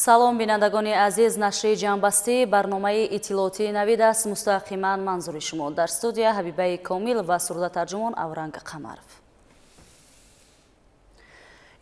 Салом, бинандагони азиз, нашри ҷамъбастии барномаи иттилоотии Навид аст. Мустақиман манзури шумо. Дар студия Ҳабибаи Комил ва сурдатарҷумон Авранг Қамаров.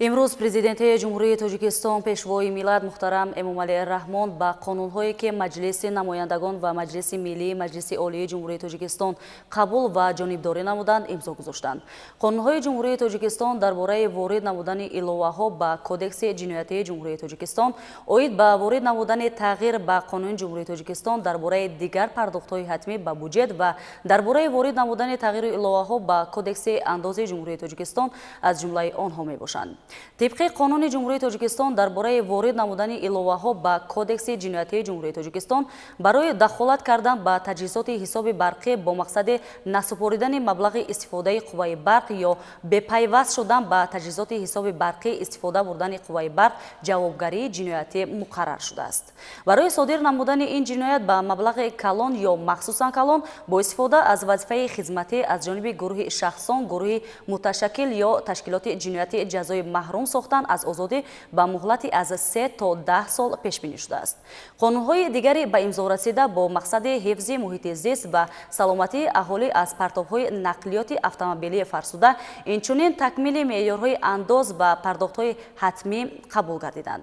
Имрӯз Президенти Ҷумҳурии Тоҷикистон, Пешвои миллат муҳтарам Эмомалӣ Раҳмон ба қонунҳое, ки Маҷлиси намояндагон ва Маҷлиси Миллии Маҷлиси Олии Ҷумҳурии Тоҷикистон қабул ва ҷонибдорӣ намуданд, имзо гузоштанд. Қонунҳои Ҷумҳурии Тоҷикистон дар бораи ворид намудани иловаҳо ба Кодекси ҷиноятии Ҷумҳурии Тоҷикистон, оид ба ворид намудани тағйир ба Қонуни Ҷумҳурии Тоҷикистон дар бораи дигар пардохтҳои ҳатмӣ ба буҷет ва дар бораи ворид намудани тағйиру иловаҳо ба Кодекси андози Ҷумҳурии Тоҷикистон аз ҷумлаи онҳо мебошанд. Тибқи Қонуни Ҷумҳурии Тоҷикистон дар бораи ворид намудани иловаҳо ба Кодекси ҷиноятии Ҷумҳурии Тоҷикистон барои дахолат кардан ба таҷҳизоти ҳисоби барқӣ бо мақсади насупоридани маблағи истифодаи қувваи барқ ё бепайваст шудан ба таҷҳизоти ҳисоби барқӣ истифода бурдани қувваи барқ ҷавобгарии ҷиноятӣ муқаррар шудааст. Барои содир намудани ин ҷиноят ба маблағи калон ё махсусан калон бо истифода аз вазифаи хизматӣ аз ҷониби гурӯҳи шахсон, гурӯҳи муташаккил ё ташкилоти ҷиноятӣ ҷазои маҳрум сохтан аз озодӣ ба муҳлати аз 3 то 10 сол пешбинӣ шудааст. Қонунҳои дигари ба имзо расида бо мақсади ҳифзи муҳити зист ва саломатии аҳолӣ аз партобҳои нақлиёти автомобилии фарсуда, инчунин такмили меъёрҳои андоз ва пардохтҳои ҳатмӣ қабул гардиданд.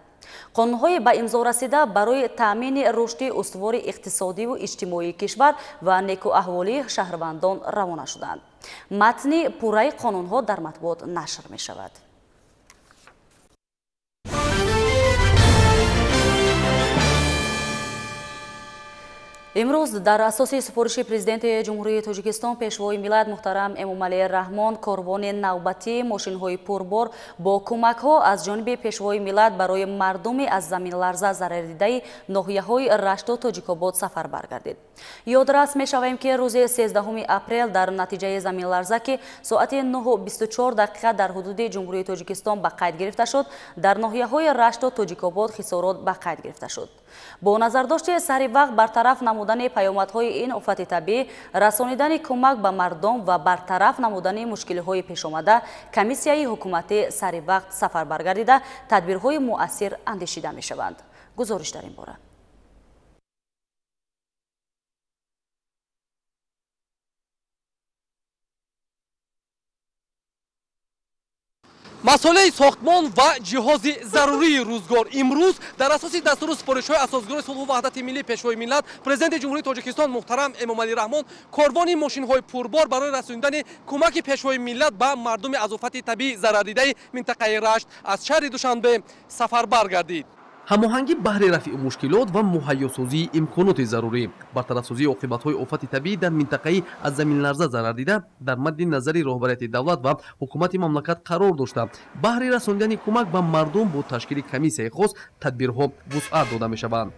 Қонунҳои ба имзо расида барои таъмини рушди устувори иқтисодиву иҷтимоии кишвар ва некӯаҳволии шаҳрвандон равона шуданд. Матни пурраи қонунҳо дар матбуот нашр мешавад. Имрӯз дар асоси супориши Президенти Ҷумҳурии Тоҷикистон, Пешвои миллат муҳтарам Эмомалӣ Раҳмон корвони навбатии мошинҳои пурбор бо кӯмакҳо аз ҷониби Пешвои миллат барои мардуми аз заминларза зарардидаи ноҳияҳои Рашту Тоҷикобод сафар баргардид. Ёдрас мешавем, ки рӯзи 13 апрел дар натиҷаи заминларза, ки соати 9:24 дақиқа дар ҳудуди Ҷумҳурии Тоҷикистон ба қайд гирифта шуд, дар ноҳияҳои Рашту Тоҷикобод хисорот ба қайд гирифта шуд. Бо назардошти сари вақт бартараф намудани паёмадҳои ин офати табиӣ, расонидани кӯмак ба мардум ва бартараф намудани мушкилиҳои пешомада, комиссияи ҳукуматӣ сари вақт сафар баргардида, тадбирҳои муассир андешида мешаванд. Гузориш дар ин бора. Масолеҳи сохтмон ва ҷиҳози зарурии рӯзгор имрӯз дар асоси дастуру супоришҳои асосгузори сулҳу ваҳдати миллӣ, Пешвои миллат, Президенти Ҷумҳурии Тоҷикистон муҳтарам Эмомалӣ Раҳмон корвони мошинҳои пурбор барои расонидани кӯмаки Пешвои миллат ба мардуми аз офати табиӣ зарардидаи минтақаи Рашт аз шаҳри Душанбе сафарбар гардид. Ҳамоҳангӣ баҳри рафъи мушкилот ва муҳайёсозии имконоти зарурӣ, бартарафсозии оқибатҳои офати табиӣ дар минтақаи аз заминларза зарардида дар мадди назари роҳбарияти давлат ва ҳукумати мамлакат қарор дошта, баҳри расонидани кӯмак ба мардум бо ташкили комиссияи хос тадбирҳо вусъат дода мешаванд.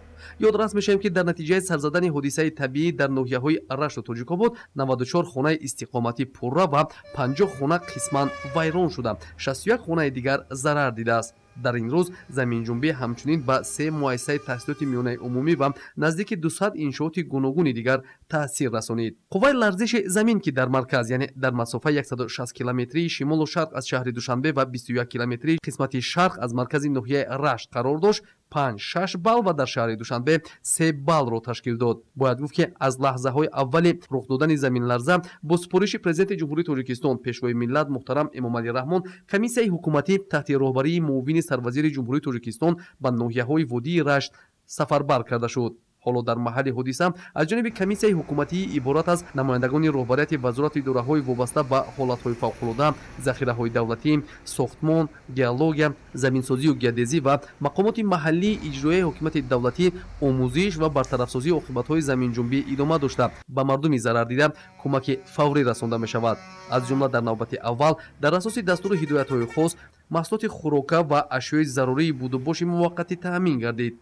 Ёдрас мешавем, ки дар натиҷаи сарзадани ҳодисаи табиӣ дар ноҳияҳои Рашту Тоҷикобод 94 хонаи истиқоматӣ пурра ва 50 хона қисман вайрон шуда, 61 хонаи дигар зарар дидааст. Дар ин рӯз заминҷунбӣ ҳамчунин ба се муассисаи таҳсилоти миёнаи умумӣ ва наздики 200 иншооти гуногуни дигар таъсир расонид. Қувваи ларзиши замин, ки дар марказ, яъне дар масофаи 160 километрии шимолу шарқ аз шаҳри Душанбе ва 21 километрии қисмати шарқ аз маркази ноҳияи Рашт қарор дошт, 5-6 балл ва дар шаҳри Душанбе 3 баллро ташкил дод. Бояд гуфт, ки аз лаҳзаҳои аввали рух додани заминларза бо супориши Президенти Ҷумҳурии Тоҷикистон, Пешвои миллат муҳтарам Эмомалӣ Раҳмон комиссияи ҳукуматӣ таҳти роҳбарии муовини сарвазири Ҷумҳурии Тоҷикистон ба ноҳияҳои водии Рашт сафарбар карда шуд. Ҳоло дар маҳалли ҳодиса аз ҷониби комиссияи ҳукуматӣ иборат аз намояндагони роҳбарияти вазорату идораҳои вобаста ба ҳолатҳои фавқулода, захираҳои давлатӣ, сохтмон, геология, заминсозию геодезӣ ва мақомоти маҳаллии иҷроияи ҳокимияти давлатӣ омӯзиш ва бартарафсозии оқибатҳои заминҷунбӣ идома дошта, ба мардуми зарардида кӯмаки фаврӣ расонда мешавад. Аз ҷумла дар навбати аввал дар асоси дастуру ҳидоятҳои хос маҳсулоти хӯрока ва ашёи зарурии будубоши муваққатӣ таъмин гардид.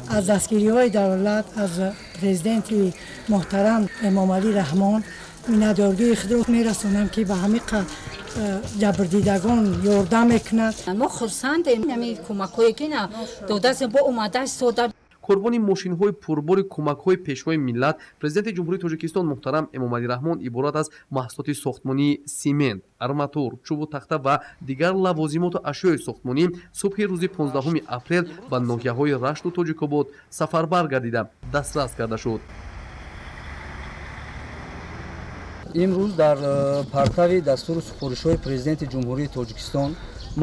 Аз дастгириҳои давлат, аз президенти муҳтарам Эмомалӣ Раҳмон миннатдории худро мерасонам, ки ба ҳамин ҷабрдидагон ёрдам мекунад. Мо хурсандем ҳамин кӯмакҳое ки додаст бо омада истода. Корвони мошинҳои пурбори кӯмакҳои Пешвои миллат, Президенти Ҷумҳурии Тоҷикистон муҳтарам Эмомалӣ Раҳмон иборат аз маҳсулоти сохтмонии симент, арматур, чӯбу тахта ва дигар лавозимоту ашёи сохтмонӣ субҳи рӯзи 15 апрел ба ноҳияҳои Рашту Тоҷикобод сафарбар гардида дастрас карда шуд. Имрӯз дар партави дастуру супоришҳои Президенти Ҷумҳурии Тоҷикистон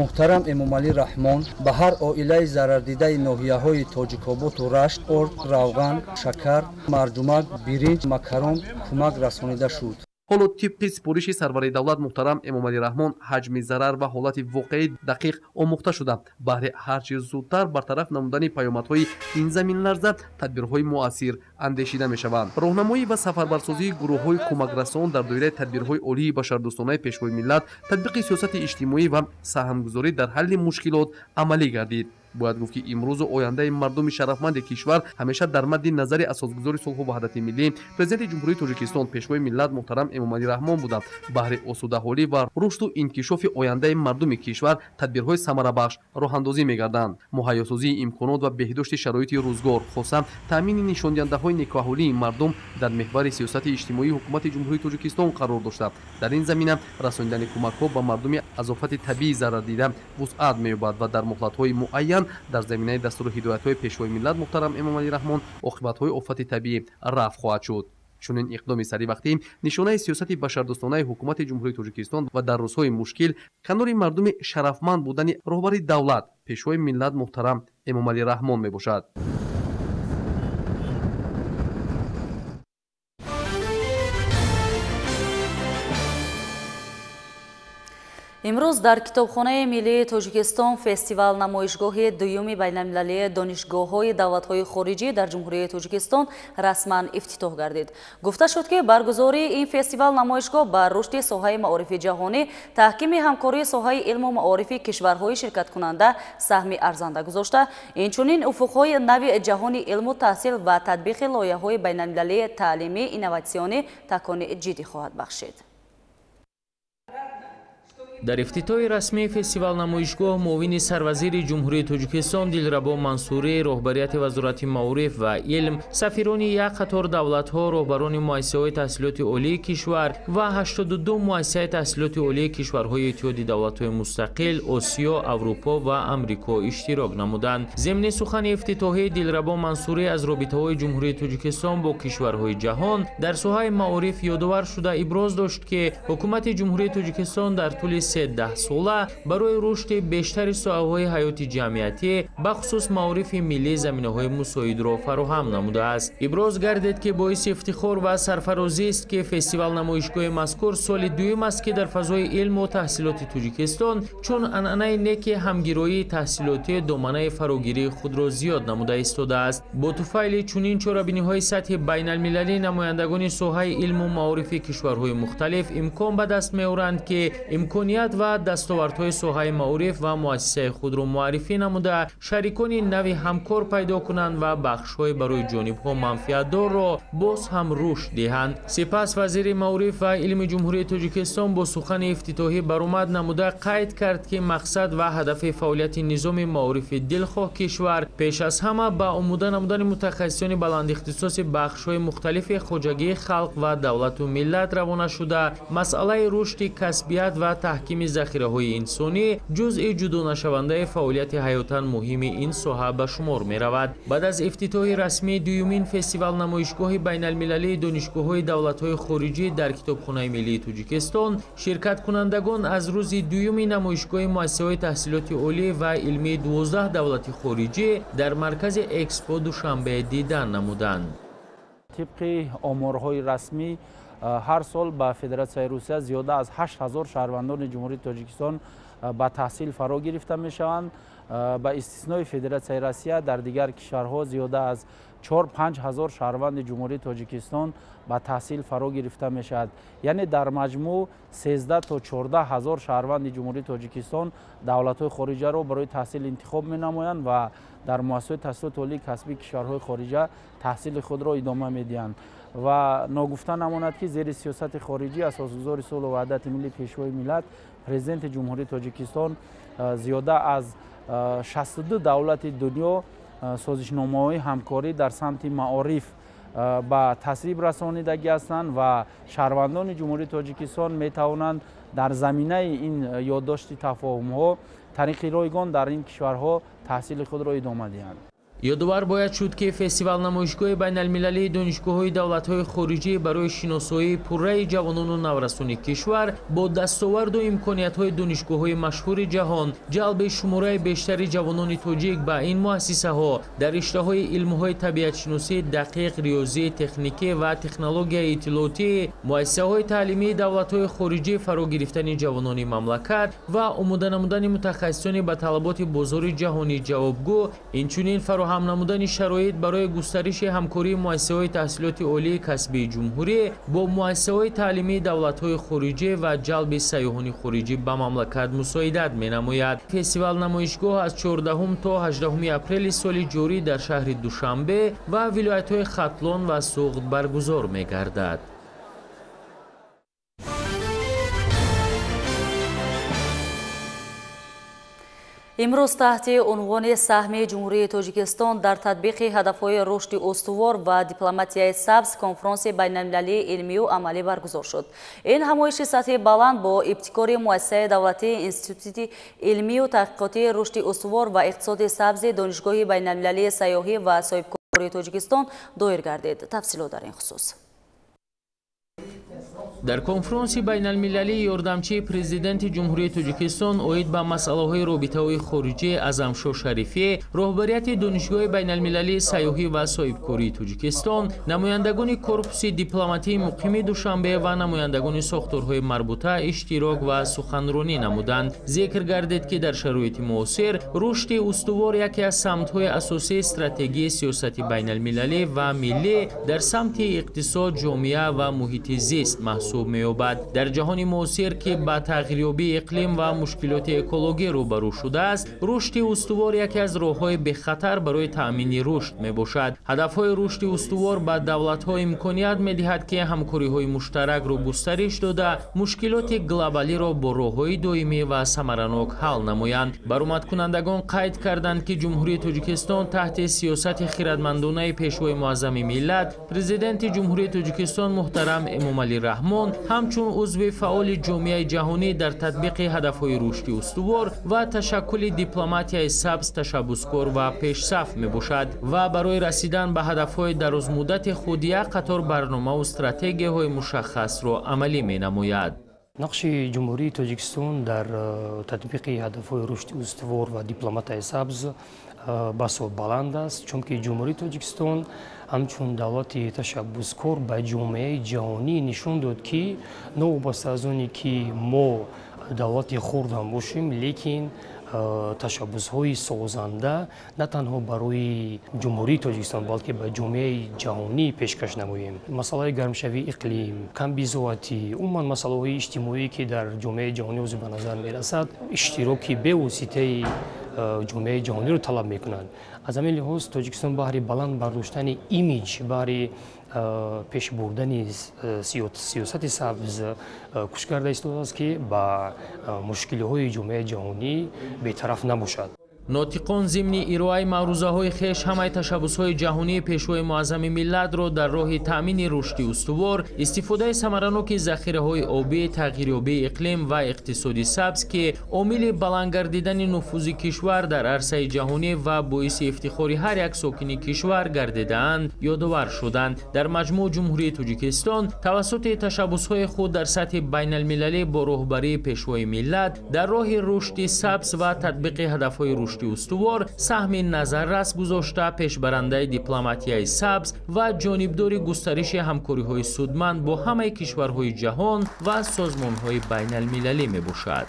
муҳтарам Эмомалӣ Раҳмон ба ҳар оилаи зарардидаи ноҳияҳои Тоҷикоботу Рашт орд, равған, шакар, марҷумак, биринҷ, макарон кӯмак расонида шуд. Ҳоло тибқи супориши сарвари давлат муҳтарам Эмомалӣ Раҳмон ҳаҷми зарар ва ҳолати воқеӣ дақиқ омӯхта шуда, баҳри ҳарчи зудтар бартараф намудани паёмадҳои ин заминларза тадбирҳои муассир андешида мешаванд. Роҳнамоӣ ва сафарбарсозии гурӯҳҳои кӯмакрасон дар доираи тадбирҳои олии башардӯстонаи Пешвои миллат, татбиқи сиёсати иҷтимоӣ ва саҳмгузорӣ дар ҳалли мушкилот амалӣ гардид. Бояд гуфт, ки имрӯзу ояндаи мардуми шарафманди кишвар ҳамеша дар мадди назари асосгузори сулҳу ваҳдати миллӣ, Президенти Ҷумҳурии Тоҷикистон, Пешвои миллат муҳтарам Эмомалӣ Раҳмон буда, баҳри осудаҳолӣ ва рушду инкишофи ояндаи мардуми кишвар тадбирҳои самарабахш роҳандозӣ мегарданд. Муҳайёсозии имконот ва беҳдошти шароити рӯзгор, хоса таъмини нишондиҳандаҳои некӯаҳолии мардум дар меҳвари сиёсати иҷтимоии Ҳукумати Ҷумҳурии Тоҷикистон қарор дошта, дар ин замина расонидани кӯмакҳо ба мардуми аз офати табиӣ зарардида вусъат меёбад ва дар муҳлатҳои муайян дар заминаи дастуру ҳидоятҳои Пешвои миллат муҳтарам Эмомалӣ Раҳмон оқибатҳои офати табиӣ рафъ хоҳад шуд. Чунин иқдоми саривақтӣ нишонаи сиёсати башардӯстонаи Ҳукумати Ҷумҳурии Тоҷикистон ва дар рӯзҳои мушкил канори мардуми шарафманд будани роҳбари давлат, Пешвои миллат муҳтарам Эмомалӣ Раҳмон мебошад. Имрӯз дар Китобхонаи миллии Тоҷикистон фестивал намоишгоҳи дуюми байналмилалии донишгоҳҳои давлатҳои хориҷӣ дар Ҷумҳурии Тоҷикистон расман ифтитоҳ гардид. Гуфта шуд, ки баргузории ин фестивал намоишгоҳ ба рушди соҳаи маорифи ҷаҳонӣ, таҳкими ҳамкории соҳаи илму маорифи кишварҳои ширкаткунанда саҳми арзанда гузошта, инчунин уфуқҳои нави ҷаҳони илму таҳсил ва татбиқи лоиҳаҳои байналмилалии таълимӣ инноватсионӣ такони ҷиддӣ хоҳад бахшид. Дар ифтитоҳи расмии фестивал-намоишгоҳ муовини сарвазири Ҷумҳурии Тоҷикистон Дилрабо Мансурӣ, роҳбарияти Вазорати маориф ва илм, сафирони як қатор давлатҳо, роҳбарони муассисаҳои таҳсилоти олии кишвар ва 82 муассисаи таҳсилоти олии кишварҳои Иттиҳоди давлатҳои мустақил, Осиё, Аврупо ва Амрико иштирок намуданд. Зимни сухани ифтитоҳӣ Дилрабо Мансурӣ аз робитаҳои Ҷумҳурии Тоҷикистон бо кишварҳои ҷаҳон дар соҳаи маориф ёдовар шуда иброз дошт, ки Ҳукумати Ҷумҳурии Тоҷикистон дар тӯли 13 сола барои рушди бештари соҳаҳои ҳаёти ҷамъиятӣ, бахусус маорифи миллӣ заминаҳои мусоидро фароҳам намудааст. Иброз гардид, ки боиси ифтихор ва сарфарозист, ки фестивал-намоишгоҳи мазкур соли дуюм аст, ки дар фазои илму таҳсилоти Тоҷикистон чун анъанаи неки ҳамгироии таҳсилотӣ доманаи фарогирии худро зиёд намуда истодааст. Бо туфайли чунин чорабиниҳои сатҳи байналмилалӣ намояндагони соҳаи илму маорифи кишварҳои мухталиф имкон ба даст меоранд, ки имконият ва дастовардҳои соҳаи маориф ва муассисаи худро муаррифӣ намуда, шарикони нави ҳамкор пайдо кунанд ва бахшҳои барои ҷонибҳо манфиатдорро боз ҳам рушд диҳанд. Сипас вазири маориф ва илми Ҷумҳурии Тоҷикистон бо сухани ифтитоҳӣ баромад намуда қайд кард, ки мақсад ва ҳадафи фаъолияти низоми маорифи дилхоҳ кишвар пеш аз ҳама ба омода намудани мутахассисони баландихтисоси бахшҳои мухталифи хоҷагии халқ ва давлату миллат равона шуда, масъалаи рушди касбият ва таҳкими захираҳои инсонӣ ҷузъи ҷудонашавандаи фаъолияти ҳаётан муҳими ин соҳа ба шумор меравад. Баъд аз ифтитоҳи расмии дуюмин фестивал-намоишгоҳи байналмилалии донишгоҳҳои давлатҳои хориҷӣ дар Китобхонаи миллии Тоҷикистон ширкаткунандагон аз рӯзи дуюми намоишгоҳи муассисаҳои таҳсилоти олӣ ва илмии 12 давлати хориҷӣ дар маркази Экспо Душанбе дидан намуданд. Тибқи оморҳои расмӣ ҳар сол ба Федератсияи Русия зиёда аз 8000 шаҳрвандони Ҷумҳурии Тоҷикистон ба таҳсил фаро гирифта мешаванд. Ба истиснои Федератсияи Россия дар дигар кишварҳо зиёда аз 4-5 ҳазор шаҳрванди Ҷумҳурии Тоҷикистон ба таҳсил фаро гирифта мешавад. Яъне дар маҷмӯъ 13 то 14 ҳазор шаҳрванди Ҷумҳурии Тоҷикистон давлатҳои хориҷаро барои таҳсил интихоб менамоянд ва дар муассисаҳои таҳсилоти олии касбии кишварҳои хориҷа таҳсили худро идома медиҳанд. Ва ногуфта намонад, ки зери сиёсати хориҷӣ асосгузори сулҳу ваҳдати миллӣ, Пешвои миллат, Президенти Ҷумҳурии Тоҷикистон зиёда аз 62 давлати дунё Созишномаҳои ҳамкорӣ дар самти маориф ба тасвиб расонидагӣ ҳастанд ва шаҳрвандони Ҷумҳурии Тоҷикистон метавонанд дар заминаи ин ёддошти тафоҳумҳо тариқи ройгон дар ин кишварҳо таҳсили худро идома диҳанд. Ёдовар бояд шуд, ки фестивал-намоишгоҳи байналмилалии донишгоҳҳои давлатҳои хориҷӣ барои шиносоии пурраи ҷавонону наврасони кишвар бо дастоварду имкониятҳои донишгоҳҳои машҳури ҷаҳон, ҷалби шумораи бештари ҷавонони тоҷик ба ин муассисаҳо дар риштаҳои илмҳои табиатшиносӣ, дақиқ, риёзӣ, техникӣ ва технологияи иттилоотӣ, муассисаҳои таълимии давлатҳои хориҷӣ фаро гирифтани ҷавонони мамлакат ва омода намудани мутахассисони ба талаботи бозори ҷаҳонӣ ҷавобгӯ, инчунин фароҳам намудани шароит барои густариши ҳамкории муассисаҳои таҳсилоти олии касбии ҷумҳурӣ бо муассисаҳои таълимии давлатҳои хориҷӣ ва ҷалби сайёҳони хориҷӣ ба мамлакат мусоидат менамояд. Фестивал-намоишгоҳ аз 14 то 18 апрели соли ҷорӣ дар шаҳри Душанбе ва вилоятҳои Хатлон ва Суғд баргузор мегардад. Имрӯз таҳти унвони саҳми Ҷумҳурии Тоҷикистон дар татбиқи ҳадафҳои рушди устувор ва дипломатияи сабз конфронси байналмилалии илмию амалӣ баргузор шуд. Ин ҳамоиши сатҳи баланд бо ибтикори муассисаи давлатии Институти илмию таҳқиқотии рушди устувор ва иқтисоди сабзи Донишгоҳи байналмилалии сайёҳӣ ва соҳибкории Тоҷикистон доир гардид. Тафсилот дар ин хусус. Дар конфронси байналмилалии ёрдамчии президенти Ҷумҳурии Тоҷикистон оид ба масъалаҳои робитаҳои хориҷӣ Аъзамшо Шарифӣ, роҳбарияти Донишгоҳи байналмилалии сайёҳӣ ва соҳибкории Тоҷикистон, намояндагони корпуси дипломатии муқими Душанбе ва намояндагони сохторҳои марбута иштирок ва суханронӣ намуданд. Зикр гардид, ки дар шароити муосир рушди устувор яке аз самтҳои асосии стратегии сиёсати байналмилалӣ ва миллӣ дар самти иқтисод, ҷомеа ва муҳити зист маҳсуб меёбад. Дар ҷаҳони муосир, ки ба тағйирёбии иқлим ва мушкилоти экологӣ рӯбарӯ шудааст, рушди устувор яке аз роҳҳои бехатар барои таъмини рушд мебошад. Ҳадафҳои рушди устувор ба давлатҳо имконият медиҳад, ки ҳамкориҳои муштаракро густариш дода, мушкилоти глобалиро бо роҳҳои доимӣ ва самаранок ҳал намоянд. Баромадкунандагон қайд карданд, ки Ҷумҳурии Тоҷикистон таҳти сиёсати хирадмандонаи Пешвои муаззами миллат, Президенти Ҷумҳурии Тоҷикистон муҳтарам Эмомалӣ Раҳмон ҳамчун узви фаъоли ҷомеаи ҷаҳонӣ дар татбиқи ҳадафҳои рушди устувор ва ташаккули дипломатияи сабз ташаббускор ва пешсаф мебошад ва барои расидан ба ҳадафҳои дарозмуддати худ як қатор барномаву стратегияҳои мушаххасро амалӣ менамояд. Нақши Ҷумҳурии Тоҷикистон дар татбиқи ҳадафҳои рушди устувор ва дипломатияи сабз басо баланд аст, чунки Ҷумҳурии Тоҷикистон ҳамчун давлати ташаббускор ба ҷомеаи ҷаҳонӣ нишон дод, ки новобаста аз оне ки мо давлати хурд ҳам бошем, лекин ташаббусҳои созанда на танҳо барои Ҷумҳурии Тоҷикистон, балки ба ҷомеаи ҷаҳонӣ пешкаш намоем. Масъалаи гармшавии иқлим, камбизоатӣ, умуман масъалаҳои иҷтимоӣ, ки дар ҷомеаи ҷаҳонӣ ҳозир ба назар мерасад, иштироки бевоситаи ҷомеаи ҷаҳониро талаб мекунанд. Аз ҳамин лиҳоз Тоҷикистон баҳри баланд бардоштани имиҷ, баҳри пеш бурдани сиёсати сабз кӯшиш карда истодааст, ки ба мушкилиҳои ҷомеаи ҷаҳонӣ бетараф набошад. Нотиқон зимни ироаи маърузаҳои хеш ҳамаи ташаббусҳои ҷаҳонии Пешвои муаззами миллатро дар роҳи таъмини рушди устувор, истифодаи самараноки захираҳои обӣ, тағйирёбии иқлим ва иқтисоди сабз, ки омили баланд гардидани нуфузи кишвар дар арсаи ҷаҳонӣ ва боиси ифтихори ҳар як сокини кишвар гардидаанд, ёдовар шуданд. Дар маҷмӯъ Ҷумҳурии Тоҷикистон тавассути ташаббусҳои худ дар сатҳи байналмилалӣ бо роҳбарии Пешвои миллат дар роҳи рушди сабз ва татбиқи ҳадафҳои рушди устувор саҳми назаррас гузошта, пешбарандаи дипломатияи сабз ва ҷонибдори густариши ҳамкориҳои судманд бо ҳамаи кишварҳои ҷаҳон ва созмонҳои байналмилалӣ мебошад.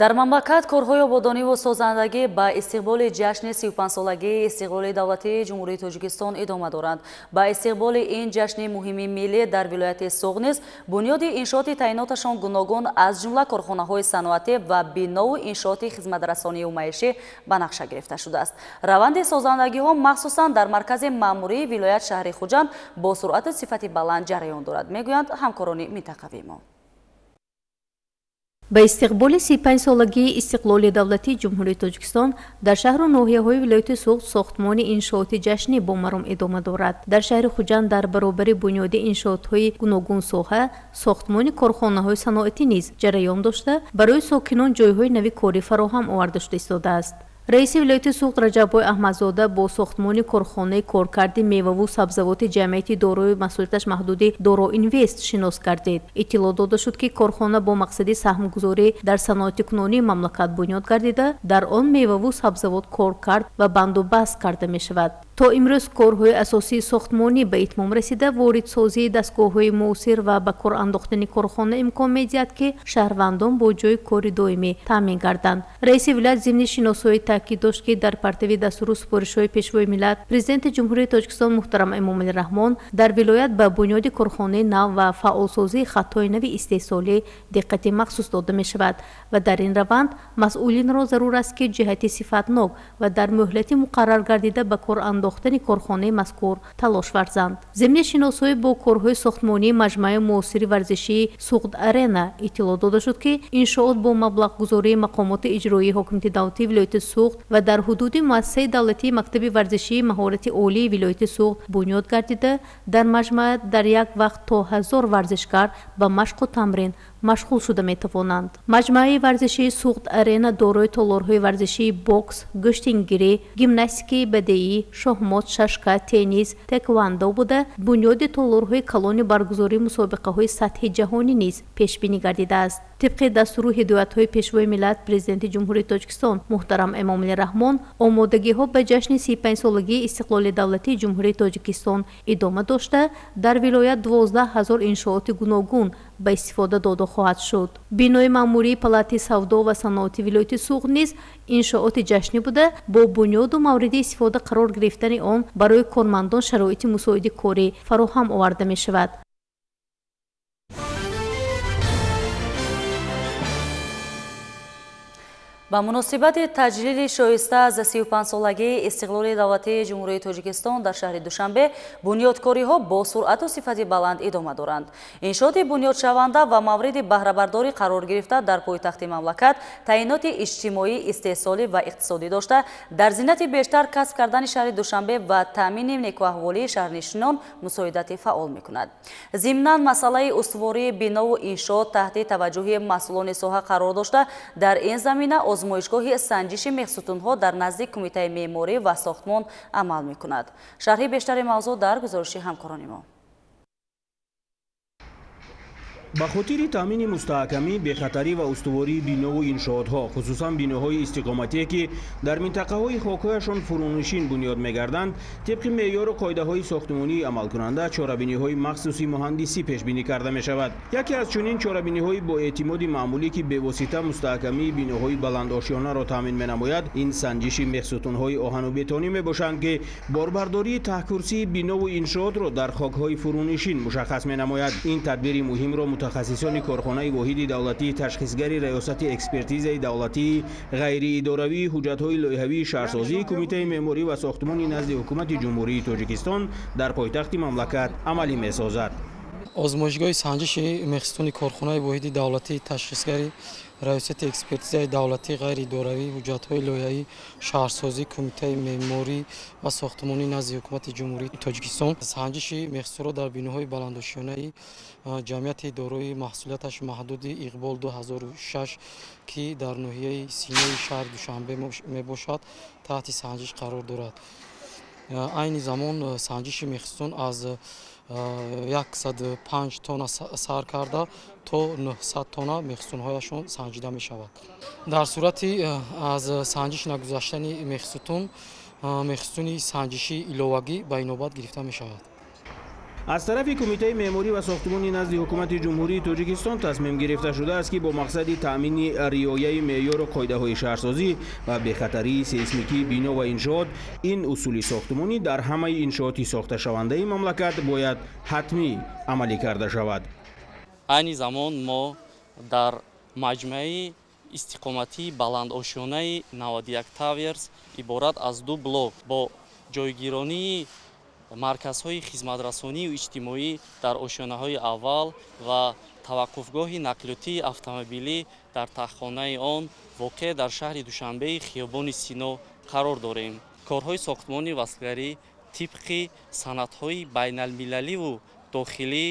Дар мамлакат корҳои ободониву созандагӣ ба истиқболи ҷашни 35-солагии истиқлоли давлатии Ҷумҳурии Тоҷикистон идома доранд. Ба истиқболи ин ҷашни муҳими миллӣ дар вилояти Суғд низ бунёди иншооти таъиноташон гуногун, аз ҷумла корхонаҳои саноатӣ ва бинову иншооти хизматрасонию маишӣ ба нақша гирифта шудааст. Раванди созандагиҳо махсусан дар маркази маъмурии вилоят шаҳри Хуҷанд бо суръату сифати баланд ҷараён дорад, мегӯянд ҳамкорони минтақавии мо. Ба истиқболи 35-солагии истиқлоли давлатии Ҷумҳурии Тоҷикистон дар шаҳру ноҳияҳои вилояти Суғд сохтмони иншооти ҷашнӣ бо маром идома дорад. Дар шаҳри Хуҷанд дар баробари бунёди иншоотҳои гуногунсоҳа сохтмони корхонаҳои саноатӣ низ ҷараён дошта, барои сокинон ҷойҳои нави корӣ фароҳам оварда шуда истодааст. Раиси вилояти Суғд Раҷаббой Аҳмадзода бо сохтмони корхонаи коркарди меваву сабзавоти ҷамъияти дорои масъулияташ маҳдуди Дороинвест шинос гардид. Иттилоъ дода шуд, ки корхона бо мақсади саҳмгузорӣ дар саноати кунунии мамлакат бунёд гардида, дар он меваву сабзавот коркард ва бандубаст карда мешавад. То имрӯз корҳои асосии сохтмонӣ ба итмом расида, воридсозии дастгоҳҳои муосир ва ба кор андохтани корхона имкон медиҳад, ки шаҳрвандон бо ҷойи кори доимӣ таъмин гарданд. Раиси вилоят зимни шиносоӣ таъкид дошт, ки дар партави дастуру супоришҳои Пешвои миллат, Президенти Ҷумҳурии Тоҷикистон муҳтарам Эмомалӣ Раҳмон дар вилоят ба бунёди корхонаи нав ва фаъолсозии хаттҳои нави истеҳсолӣ диққати махсус дода мешавад ва дар ин раванд масъулинро зарур аст, ки ҷиҳати сифатнок ва дар муҳлати муқаррар гардида ба кор андохтани корхонаи мазкур талош варзанд. Зимни шиносоӣ бо корҳои сохтмонии маҷмӯаи муосири варзишии Суғд Арена иттилоъ дода шуд, ки иншоот бо маблағгузории мақомоти иҷроии ҳокимияти давлатии вилояти Суғд ва дар ҳудуди муассисаи давлатии мактаби варзишии маҳорати олии вилояти Суғд бунёд гардида, дар маҷмӯа дар як вақт то 1000 варзишгар ба машқу тамрин машғул шуда метавонанд. Маҷмӯаи варзишии Суғд Арена дорои толорҳои варзишии бокс, гӯштингирӣ, гимнастикаи бадеӣ, шоҳмот, шашка, теннис, тэквондо буда, бунёди толорҳои калони баргузории мусобиқаҳои сатҳи ҷаҳонӣ низ пешбинӣ гардидааст. Тибқи дастуру ҳидоятҳои Пешвои миллат, Президенти Ҷумҳурии Тоҷикистон муҳтарам Эмомалӣ Раҳмон омодагиҳо ба ҷашни 35-солагии истиқлоли давлатии Ҷумҳурии Тоҷикистон идома дошта, дар вилоят 12 000 иншооти гуногун ба истифода дода хоҳад шуд. Бинои маъмурии Палатаи савдо ва саноати вилояти Суғд низ иншооти ҷашнӣ буда, бо бунёду мавриди истифода қарор гирифтани он барои кормандон шароити мусоиди корӣ фароҳам оварда мешавад. Ба муносибати таҷлили шоиста аз 35-солагии истиқлоли давлатии Ҷумҳурии Тоҷикистон дар шаҳри Душанбе бунёдкориҳо бо суръату сифати баланд идома доранд. Иншооти бунёдшаванда ва мавриди баҳрабардорӣ қарор гирифта дар пойтахти мамлакат таъиноти иҷтимоӣ, истеҳсолӣ ва иқтисодӣ дошта, дар зинати бештар касб кардани шаҳри Душанбе ва таъмини некуаҳволии шаҳрнишинон мусоидати фаъол мекунад. Зимнан масъалаи устувории бинову иншоот таҳти таваҷҷӯҳи масъулони соҳа қарор дошта, дар ин замина озмоишгоҳи санҷиши мехсутунҳо дар назди Кумитаи меъморӣ ва сохтмон амал мекунад. Шарҳи бештари мавзӯъ дар гузориши ҳамкорони мо. Ба хотири таъмини мустаҳкамӣ, бехатарӣ ва устувории бинову иншоотҳо, хусусан биноҳои истиқоматие, ки дар минтақаҳои хокҳояшон фурӯнишин бунёд мегарданд, тибқи меъёру қоидаҳои сохтмонии амалкунанда чорабиниҳои махсуси муҳандисӣ пешбинӣ карда мешавад. Яке аз чунин чорабиниҳои бо эътимоди маъмулӣ, ки бевосита мустаҳкамии биноҳои баландошёнаро таъмин менамояд, ин санҷиши мехсутунҳои оҳану бетонӣ мебошанд, ки борбардории таҳкурсии бинову иншоотро дар хокҳои фурӯнишин мушаххас менамояд. Ин тадбири муҳимро мутахассисони корхонаи воҳиди давлатии ташхисгари раёсати экспертизаи давлатии ғайриидоравии ҳуҷҷатҳои лоиҳавии шаҳрсозии Кумитаи меъморӣ ва сохтмони назди Ҳукумати Ҷумҳурии Тоҷикистон дар пойтахти мамлакат амалӣ месозад. Озмоишгоҳи санҷиши мехсутуни корхонаи воҳиди давлатии ташхисгари раёсати экспертизаи давлатии ғайриидоравии ҳуҷҷатҳои лоиҳавии шаҳрсозии Кумитаи меъморӣ ва сохтмонӣ назди Ҳукумати Ҷумҳурии Тоҷикистон санҷиши мехсутунро дар биноҳои баландошёнаи ҷамъияти дорои маҳсулияташ маҳдуди Иқбол 2006, ки дар ноҳияи Синои шаҳри Душанбе мебошад, таҳти санҷиш қарор дорад. Айни замон санҷиши мехсутун аз 105 тонна сар карда то 900 тонна мехсутунҳояшон санҷида мешавад. Дар сурати аз санҷиш нагузаштани мехсутун, мехсутуни санҷиши иловагӣ ба инобат гирифта мешавад. Аз тарафи Кумитаи меъморӣ ва сохтмони назди Ҳукумати Ҷумҳурии Тоҷикистон тасмим гирифта шудааст, ки бо мақсади таъмини риояи меъёру қоидаҳои шаҳрсозӣ ва бехатарии сейсмикии бино ва иншоот, ин усули сохтмонӣ дар ҳамаи иншооти сохташавандаи мамлакат бояд ҳатмӣ амалӣ карда шавад. Айни замон мо дар маҷмӯаи истиқоматии баландошёнаи 91 Towers иборат аз 2 блок бо ҷойгиронии Марказҳои хизматрасонию иҷтимоӣ дар ошёнаҳои аввал ва таваққуфгоҳи нақлиётии автомобилӣ дар тахтхонаи он воқеъ дар шаҳри Душанбеи хиёбони Сино қарор дорем. Корҳои сохтмони васлгарӣ тибқи санадҳои байналмилаливу дохилӣ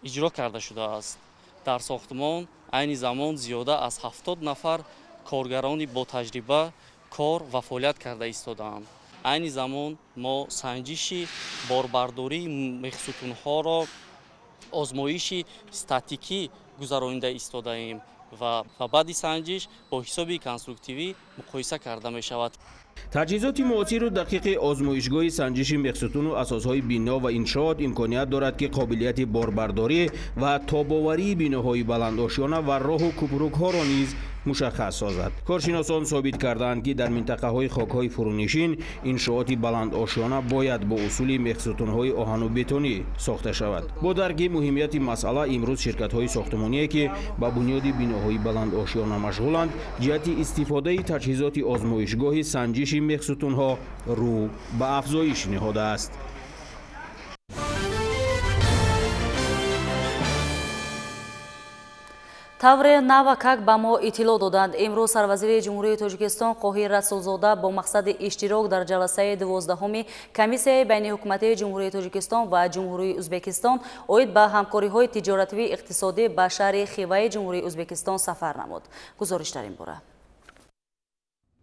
иҷро карда шудааст. Дар сохтмон айни замон зиёда аз 70 нафар коргарони ботаҷриба кор ва фаъолият карда истодаанд. Айни замон мо санҷиши борбардории мехсутунҳоро озмоиши статикӣ гузаронида истодаем ва баъди санҷиш бо ҳисоби конструктивӣ муқоиса карда мешавад. Таҷҳизоти муосиру дақиқи озмоишгоҳи санҷиши мехсутуну асосҳои бино ва иншоот имконият дорад, ки қобилияти борбардорӣ ва тобоварии биноҳои баландошёна ва роҳу кӯпрукҳоро низ мушаххас созад. Коршиносон собит кардаанд, ки дар минтақаҳои хокҳои фурӯнишин иншооти баландошёна бояд бо усули мехсутунҳои оҳану бетонӣ сохта шавад. Бо дарки муҳимияти масъала имрӯз ширкатҳои сохтмоние, ки ба бунёди биноҳои баландошёна машғуланд, ҷиҳати истифодаи таҷҳизоти озмоишгоҳи санҷиши мехсутунҳо рӯ ба афзоиш ниҳодааст. Тавре навакак ба мо иттилоъ доданд, имрӯз сарвазири Ҷумҳурии Тоҷикистон Қоҳир Расулзода бо мақсади иштирок дар ҷаласаи 12-уми Комиссияи байниҳукуматии Ҷумҳурии Тоҷикистон ва Ҷумҳурии Ӯзбекистон оид ба ҳамкориҳои тиҷоративии иқтисодӣ ба шаҳри Хиваи Ҷумҳурии Ӯзбекистон сафар намуд. Гузориш дар ин бора.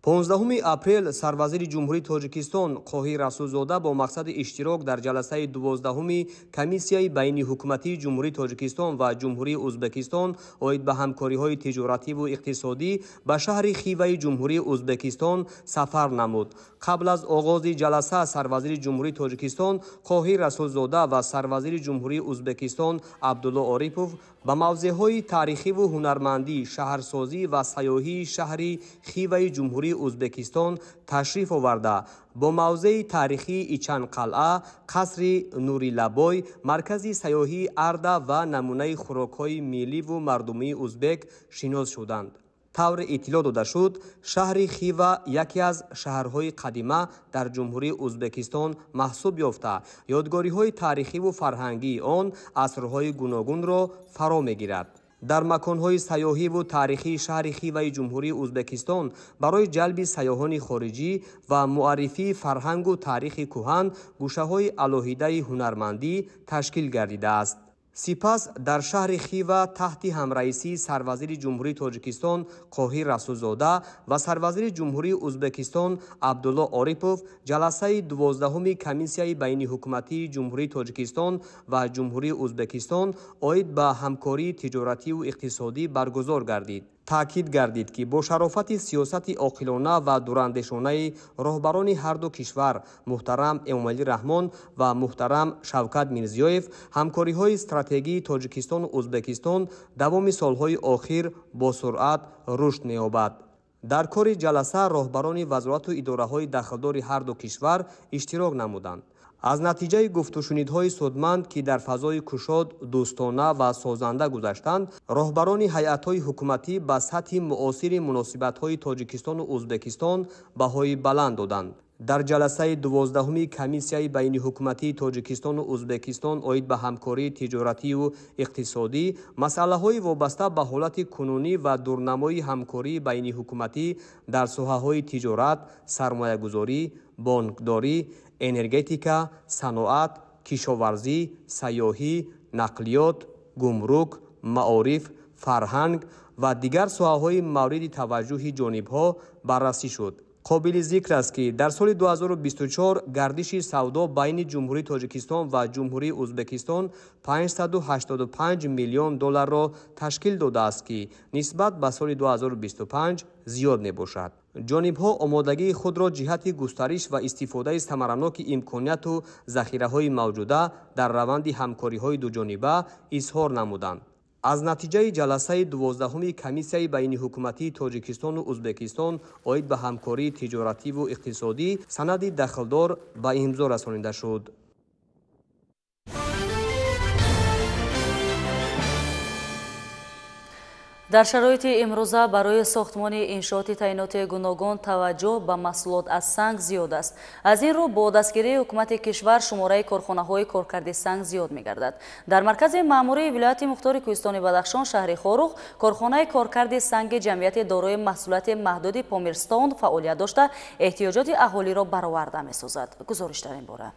15 апрел сарвазири Ҷумҳурии Тоҷикистон Қоҳир Расулзода бо мақсади иштирок дар ҷаласаи 12-уми Комиссияи байниҳукуматии Ҷумҳурии Тоҷикистон ва Ҷумҳурии Ӯзбекистон оид ба ҳамкориҳои тиҷоративу иқтисодӣ ба шаҳри Хиваи Ҷумҳурии Ӯзбекистон сафар намуд. Қабл аз оғози ҷаласа сарвазири Ҷумҳурии Тоҷикистон Қоҳир Расулзода ва сарвазири Ҷумҳурии Ӯзбекистон Абдулло Орипов ба мавзеъҳои таърихиву ҳунармандӣ, шаҳрсозӣ ва сайёҳии шаҳри Хиваи Ҷумҳурии Ӯзбекистон ташриф оварда, бо мавзеи таърихии Ичанқалъа, қасри Нурилабой, маркази сайёҳии Арда ва намунаи хӯрокҳои милливу мардумии ӯзбек шинос шуданд. Тавре иттилоъ дода шуд, шаҳри Хива яке аз шаҳрҳои қадима дар Ҷумҳурии Ӯзбекистон маҳсуб ёфта, ёдгориҳои таърихиву фарҳангии он асрҳои гуногунро фаро мегирад. Дар маконҳои сайёҳиву таърихии шаҳри Хиваи Ҷумҳурии Ӯзбекистон барои ҷалби сайёҳони хориҷӣ ва муаррифии фарҳангу таърихи кӯҳан гӯшаҳои алоҳидаи ҳунармандӣ ташкил гардидааст. Сипас дар шаҳри Хива таҳти ҳамраисии сарвазири Ҷумҳурии Тоҷикистон Қоҳир Расулзода ва сарвазири Ҷумҳурии Ӯзбекистон Абдулло Орипов ҷаласаи 12-уми Комиссияи байниҳукуматии Ҷумҳурии Тоҷикистон ва Ҷумҳурии Ӯзбекистон оид ба ҳамкории тиҷоративу иқтисодӣ баргузор гардид. Таъкид гардид, ки бо шарофати сиёсати оқилона ва дурандешонаи роҳбарони ҳарду кишвар муҳтарам Эмомалӣ Раҳмон ва муҳтарам Шавкат Мирзиёев ҳамкориҳои стратегии Тоҷикистону Ӯзбекистон давоми солҳои охир бо суръат рушд меёбад. Дар кори ҷаласа роҳбарони вазорату идораҳои дахлдори ҳарду кишвар иштирок намуданд. Аз натиҷаи гуфтушунидҳои судманд, ки дар фазои кушод, дӯстона ва созанда гузаштанд, роҳбарони ҳайатҳои ҳукуматӣ ба сатҳи муосири муносибатҳои Тоҷикистону Ӯзбекистон баҳои баланд доданд. Дар ҷаласаи 12-уми Комиссияи байниҳукуматии Тоҷикистону Ӯзбекистон оид ба ҳамкории тиҷоративу иқтисодӣ масъалаҳои вобаста ба ҳолати кунунӣ ва дурнамои ҳамкории байниҳукуматӣ дар соҳаҳои тиҷорат, сармоягузорӣ, бонкдорӣ, энергетика, саноат, кишоварзӣ, сайёҳӣ, нақлиёт, гумрук, маориф, фарҳанг ва дигар соҳаҳои мавриди таваҷҷӯҳи ҷонибҳо баррасӣ шуд. Қобили зикр аст, ки дар соли 2024 гардиши савдо байни Ҷумҳурии Тоҷикистон ва Ҷумҳурии Ӯзбекистон 585 миллион долларро ташкил додааст, ки нисбат ба соли 2025 зиёд мебошад. Ҷонибҳо омодагии худро ҷиҳати густариш ва истифодаи самараноки имконияту захираҳои мавҷуда дар раванди ҳамкориҳои дуҷониба изҳор намуданд. Аз натиҷаи ҷаласаи 12-уми Комиссияи байниҳукуматии Тоҷикистону Ӯзбекистон оид ба ҳамкории тиҷоративу иқтисодӣ санади дахлдор ба имзо расонида шуд. Дар шароити имрӯза барои сохтмони иншооти таъиноти гуногун таваҷҷӯҳ ба маҳсулот аз санг зиёд аст. Аз ин рӯ бо дастгирии ҳукумати кишвар шумораи корхонаҳои коркарди санг зиёд мегардад. Дар маркази маъмурии вилояти мухтори Кӯҳистони Бадахшон шаҳри Хоруғ корхонаи коркарди санги ҷамъияти дорои маҳсулоти маҳдуди Помирстон фаъолият дошта эҳтиёҷоти аҳолиро бароварда месозад. Гузориш дар ин бора.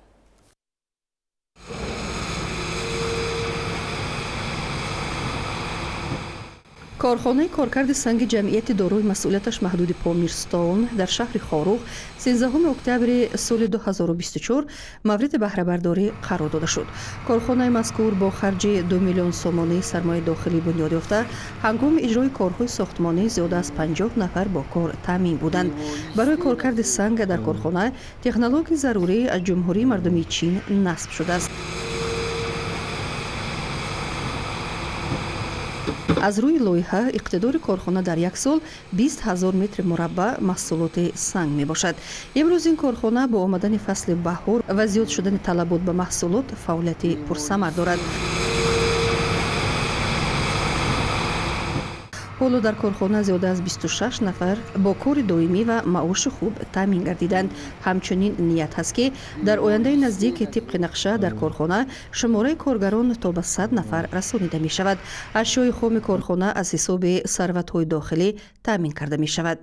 Корхонаи коркарди санги ҷамъияти дорои масъулияташ маҳдуди Помирстон дар шаҳри Хоруғ 13 октябри соли 2024 мавриди баҳрабардорӣ қарор дода шуд. Корхонаи мазкур бо харҷи 2 миллион сомонии сармояи дохилӣ бунёд ёфта, ҳангоми иҷрои корҳои сохтмонӣ зиёда аз 50 нафар бо кор таъмин буданд. Барои коркарди санг дар корхона технологияи зарурӣ аз Ҷумҳурии Мардумии Чин насб шудааст. Аз рӯи лоиҳа иқтидори корхона дар як сол 20 000 метри мураббаъ маҳсулоти санг мебошад. Имрӯз ин корхона бо омадани фасли баҳор ва зиёд шудани талабот ба маҳсулот фаъолияти пурсамар дорад. Ҳоло дар корхона зиёда аз 26 нафар бо кори доимӣ ва маоши хуб таъмин гардиданд. Ҳамчунин ният ҳаст, ки дар ояндаи наздик тибқи нақша дар корхона шумораи коргарон то ба 100 нафар расонида мешавад. Ашёи хоми корхона аз ҳисоби сарватҳои дохилӣ таъмин карда мешавад.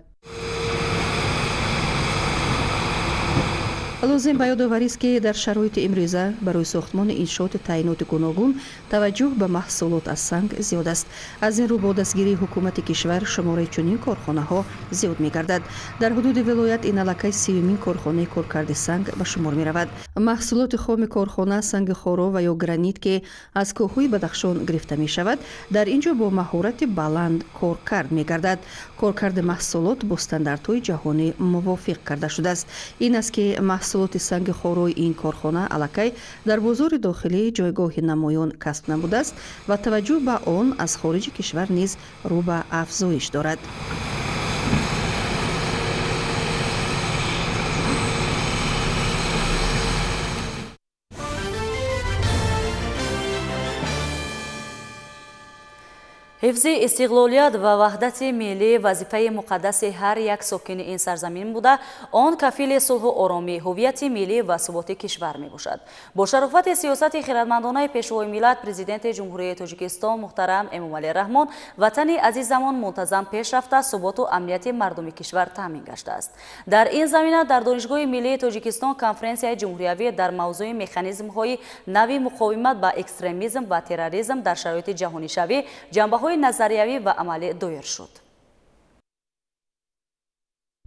Лозим ба ёдоварист, ки дар шароити имрӯза барои сохтмони иншооти таъиноти гуногун таваҷҷӯҳ ба маҳсулот аз санг зиёд аст. Аз ин рӯ бо дастгирии ҳукумати кишвар шумораи чунин корхонаҳо зиёд мегардад. Дар ҳудуди вилоят ин аллакай сеюмин корхонаи коркарди санг ба шумор меравад. Маҳсулоти хоми корхона санги хоро ва ё гранит, ки аз кӯҳҳои Бадахшон гирифта мешавад, дар ин ҷо бо маҳорати баланд коркард мегардад. Коркарди маҳсулот бо стандартҳои ҷаҳонӣ мувофиқ карда шудааст. Ин аст, ки маҳсулоти санги хорои ин корхона аллакай дар бозори дохилӣ ҷойгоҳи намоён касб намудааст ва таваҷҷӯҳ ба он аз хориҷи кишвар низ рӯ ба афзоиш дорад. Ҳифзи истиқлолият ва ваҳдати миллӣ вазифаи муқаддаси ҳар як сокини ин сарзамин буда, он кафили сулҳу оромӣ, ҳуввияти миллӣ ва суботи кишвар мебошад. Бо шарофати сиёсати хирадмандонаи Пешвои миллат, Президенти Ҷумҳурии Тоҷикистон муҳтарам Эмомалӣ Раҳмон, ватани азизамон мунтазам пеш рафта, суботу амнияти мардуми кишвар таъмин гаштааст. Дар ин замина дар Донишгоҳи миллии Тоҷикистон конференсияи ҷумҳуриявӣ дар мавзӯи механизмҳои нави муқовимат ба экстремизм ва терроризм дар шароити ҷаҳонишавӣ ҷанбаҳои назариявӣ ва амалӣ доир шуд.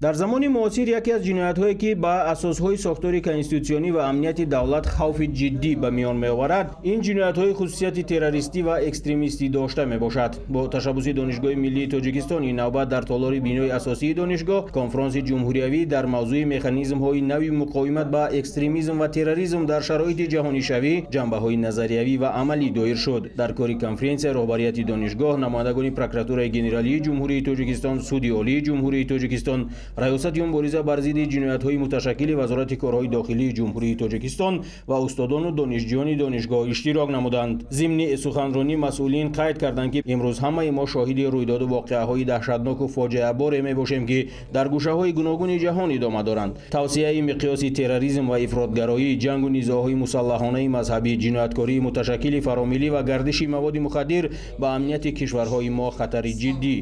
Дар замони муосир яке аз ҷиноятҳое, ки ба асосҳои сохтори конститутсионӣ ва амнияти давлат хавфи ҷиддӣ ба миён меоварад, ин ҷиноятҳои хусусияти террористӣ ва экстремистӣ дошта мебошад. Бо ташаббуси Донишгоҳи миллии Тоҷикистон ин навбат дар толори бинои асосии донишгоҳ конфронси ҷумҳуриявӣ дар мавзӯи механизмҳои нави муқовимат ба экстремизм ва терроризм дар шароити ҷаҳонишавӣ ҷанбаҳои назариявӣ ва амалӣ доир шуд. Дар кори конференсия роҳбарияти донишгоҳ, намояндагони прокуратураи генералии Ҷумҳурии Тоҷикистон, Суди Олии Ҷумҳурии Тоҷикистон, Раёсати мубориза бар зидди ҷиноятҳои муташаккили Вазорати корҳои дохилии Ҷумҳурии Тоҷикистон ва устодону донишҷӯёни донишгоҳ иштирок намуданд. Зимни суханронӣ масъулин қайд карданд, ки имрӯз ҳамаи мо шоҳиди рӯйдоду воқеаҳои даҳшатноку фоҷиаборе мебошем, ки дар гӯшаҳои гуногуни ҷаҳон идома доранд. Тавсияи миқёси терроризм ва ифротгароӣ, ҷангу низоъҳои мусаллаҳонаи мазҳабӣ, ҷинояткории муташаккили фаромиллӣ ва гардиши маводи мухаддир ба амнияти кишварҳои мо хатари ҷиддӣ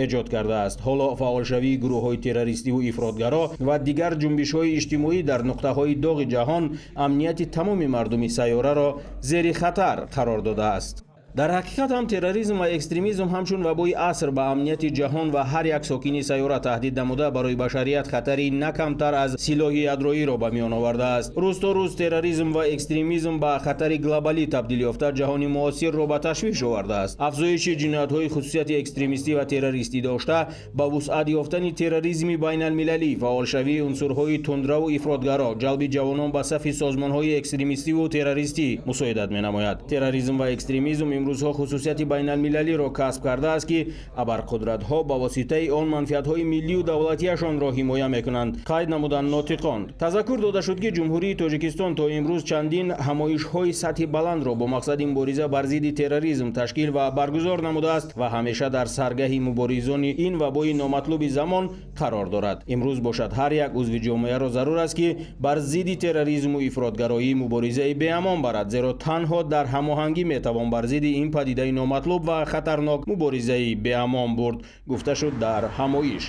эҷод кардааст. Ҳоло фаъолшавии гурӯҳҳои террористиву ифротгаро ва дигар ҷунбишҳои иҷтимоӣ дар нуқтаҳои доғи ҷаҳон амнияти тамоми мардуми сайёраро зери хатар қарор додааст. Дар ҳақиқат ҳам терроризм ва экстремизм ҳамчун вабои аср ба амнияти ҷаҳон ва ҳар як сокини сайёра таҳдид намуда, барои башарият хатари на камтар аз силоҳи ядроиро ба миён овардааст. Рӯз то рӯз терроризм ва экстремизм ба хатари глобалӣ табдил ёфта, ҷаҳони муосирро ба ташвиш овардааст. Афзоиши ҷиноятҳои хусусияти экстремистӣ ва террористӣ дошта, ба вусъат ёфтани терроризми байналмилалӣ, фаъолшавии унсурҳои тундраву ифротгаро, ҷалби ҷавонон ба сафи созмонҳои экстремистиву террористӣ мусоидат менамояд. Терроризм ва экстремизм Имрӯзҳо хусусияти байналмилалиро касб кардааст, ки абарқудратҳо ба воситаи он манфиатҳои миллию давлатияшонро ҳимоя мекунанд, қайд намуданд нотиқон. Тазаккур дода шуд, ки Ҷумҳурии Тоҷикистон то имрӯз чандин ҳамоишҳои сатҳи баландро бо мақсади мубориза бар зидди терроризм ташкил ва баргузор намудааст ва ҳамеша дар саргаҳи муборизони ин вабои номатлуби замон қарор дорад. Имрӯз бошад, ҳар як узви ҷомеаро зарур аст, ки бар зидди терроризму ифротгароӣ муборизаи беамон барад, зеро танҳо дар ҳамоҳангӣ метавон бар зидди ин падидаи номатлуб ва хатарнок муборизаи беамон бурд, гуфта шуд дар ҳамоиш.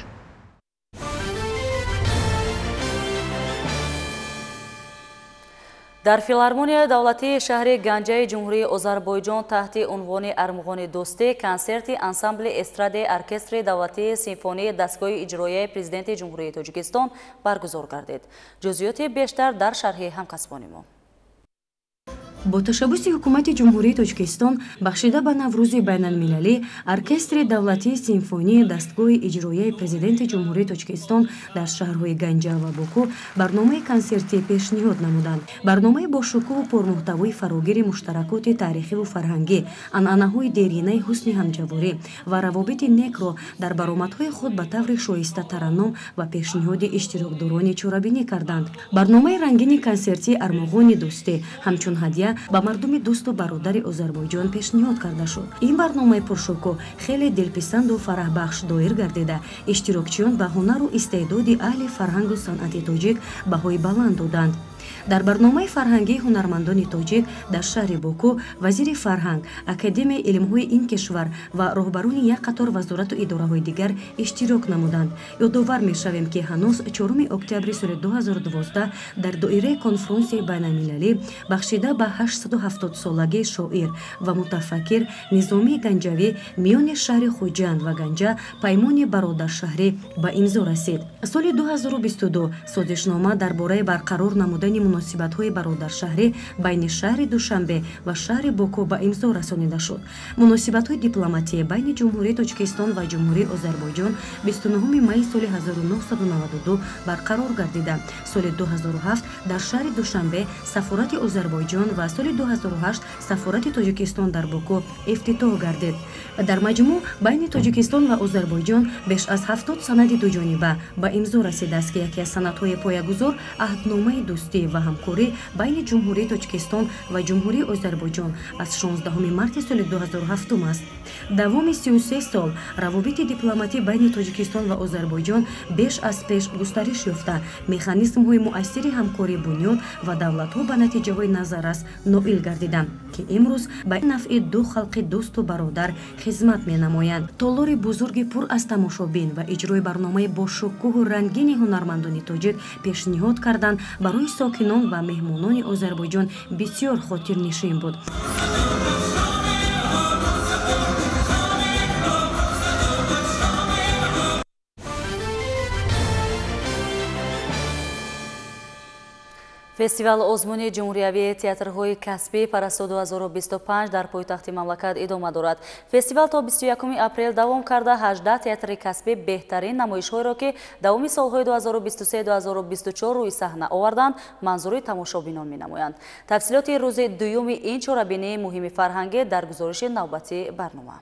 Дар филармонияи давлатии шаҳри Ганҷаи Ҷумҳурии Озарбойҷон таҳти унвони «Армуғони дӯстӣ» консерти ансамбли эстрадии оркестри давлатии симфонии дастгоҳи иҷроияи Президенти Ҷумҳурии Тоҷикистон баргузор гардид. Ҷузъиёти бештар дар шарҳи ҳамкасбони мо. Бо ташаббуси Ҳукумати Ҷумҳурии Тоҷикистон бахшида ба Наврӯзи байналмилалӣ, оркестри давлатии симфонии дастгоҳи иҷроияи Президенти Ҷумҳурии Тоҷикистон дар шаҳрҳои Ганҷа ва Боку барномаи консертӣ пешниҳод намуданд. Барномаи бошукӯҳу пурмуҳтавои фарогири муштаракоти таърихиву фарҳангӣ, анъанаҳои деринаи ҳусни ҳамҷаворӣ ва равобити некро дар баромадҳои худ ба таври шоиста тараннум ва пешниҳоди иштирокдорони чорабинӣ карданд. Барномаи рангини консертии «Армуғони дӯстӣ» ҳамчун ҳадя ба мардуми дӯсту бародари Озарбойҷон пешниҳод карда шуд. Ин барномаи пуршукӯҳ хеле дилписанду фараҳбахш доир гардида, иштирокчиён ба ҳунару истеъдоди аҳли фарҳангу санъати тоҷик баҳои баланд доданд. Дар барномаи фарҳангии ҳунармандони тоҷик дар шаҳри Боку вазири фарҳанг, Академияи илмҳои ин кишвар ва роҳбарони як қатор вазорату идораҳои дигар иштирок намуданд. Ёдовар мешавем, ки ҳанӯз 4 октябри соли 2012 дар доираи конфронсияи байналмилалӣ бахшида ба 870-солагии шоир ва мутафаккир Низомии Ганҷавӣ миёни шаҳри Хуҷанд ва Ганҷа паймони бародаршаҳрӣ ба имзо расид. Соли 2022 созишнома дар бораи барқарор намудани муносибатҳои бародаршаҳрӣ байни шаҳри Душанбе ва шаҳри Боку ба имзо расонида шуд. Муносибатҳои дипломатӣ байни Ҷумҳурии Тоҷикистон ва Ҷумҳурии Озарбойҷон 29 майи соли 1992 барқарор гардида, соли 2007 дар шаҳри Душанбе сафорати Озарбойҷон ва соли 2008 сафорати Тоҷикистон дар Боку ифтитоҳ гардид. Дар маҷмӯъ байни Тоҷикистон ва Озарбойҷон беш аз 70 санади дуҷониба ба имзо расидааст, ки яке аз санадҳои поягузор аҳдномаи дӯстӣ ва ҳамкорӣ байни Ҷумҳурии Тоҷикистон ва Ҷумҳурии Озарбойҷон аз 16 марти соли 2007 аст. Давоми 33 сол равобити дипломатӣ байни Тоҷикистон ва Озарбойҷон беш аз пеш густариш ёфта, механизмҳои муассири ҳамкорӣ бунёд ва давлатҳо ба натиҷаҳои назаррас ноил гардиданд, ки имрӯз ба нафъи ду халқи дӯсту бародар хизмат менамоянд. Толори бузурги пур аз тамошобин ва иҷрои барномаи бошукӯҳу рангини ҳунармандони тоҷик пешниҳод карданд барои сокинон ва меҳмонони Озарбойҷон бисёр хотирнишин буд. Фестивал озмуни ҷумҳуриявии театрҳои касбӣ «Парасту 2025» дар пойтахти мамлакат идома дорад. Фестивал то 21 апрел давом карда, 18 театри касбӣ беҳтарин намоишҳоеро, ки давоми солҳои 2023-2024 рӯи саҳна оварданд, манзури тамошобинон менамоянд. Тафсилоти рӯзи дуюми ин чорабинии муҳими фарҳангӣ дар гузориши навбатии барнома.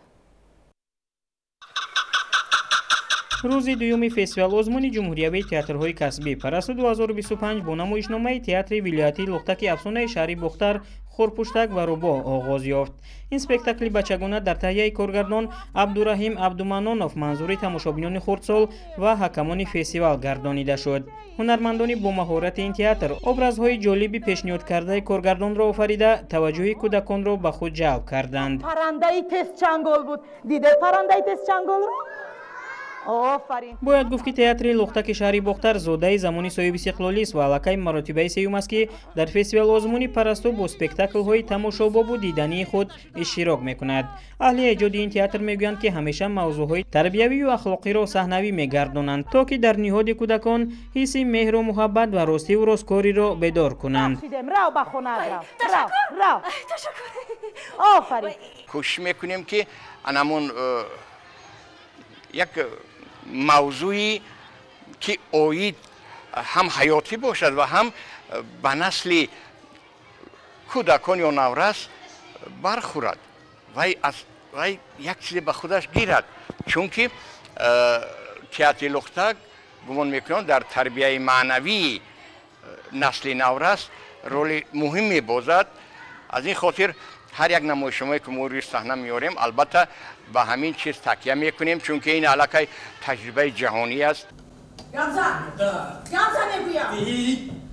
Рӯзи дуюми фестивал озмуни ҷумҳуриявии театрҳои касбӣ «Парасту 2025» бо намоишномаи театри вилоятии Лухтаки афсонаи шаҳри Бохтар «Хурпуштак ва рӯбоҳ» оғоз ёфт. Ин спектакли бачагона дар таҳияи коргардон Абдураҳим Абдуманонов манзури тамошобинони хурдсол ва ҳакамони фестивал гардонида шуд. Ҳунармандони бо маҳорати ин театр образҳои ҷолиби пешниҳодкардаи коргардонро офарида, таваҷҷӯҳи кӯдаконро ба худ ҷалб карданд. Паррандаи тезчангол буд. Диде паррандаи тезчанголро? Бояд гуфт, ки театри Лухтаки шаҳри Бохтар зодаи замони соҳибистиқлолист ва аллакай маротибаи сеюм аст, ки дар фестивал озмуни «Парасту» бо спектаклҳои тамошобобу дидании худ иштирок мекунад. Аҳли эҷоди ин театр мегӯянд, ки ҳамеша мавзӯъҳои тарбиявию ахлоқиро саҳнавӣ мегардонанд, то ки дар ниҳоди кӯдакон ҳисси меҳру муҳаббат ва ростиву росткориро бедор кунанд. Кӯшиш мекунем, ки анамун як мавзӯи ки оид ҳам ҳаётӣ бошад ва ҳам ба насли кӯдакон ё наврас бархӯрад. Вай аз вай як чизе ба худаш гирад, чунки театри Лухтак, гумон мекунам, дар тарбияи маънавии насли наврас роли муҳим мебозад. Аз ин хотир ҳар як намоишномае ки мо рӯи саҳна меорем, албатта ба ҳамин чиз такя мекунем, чунки ин аллакай таҷрибаи ҷаҳонӣ аст.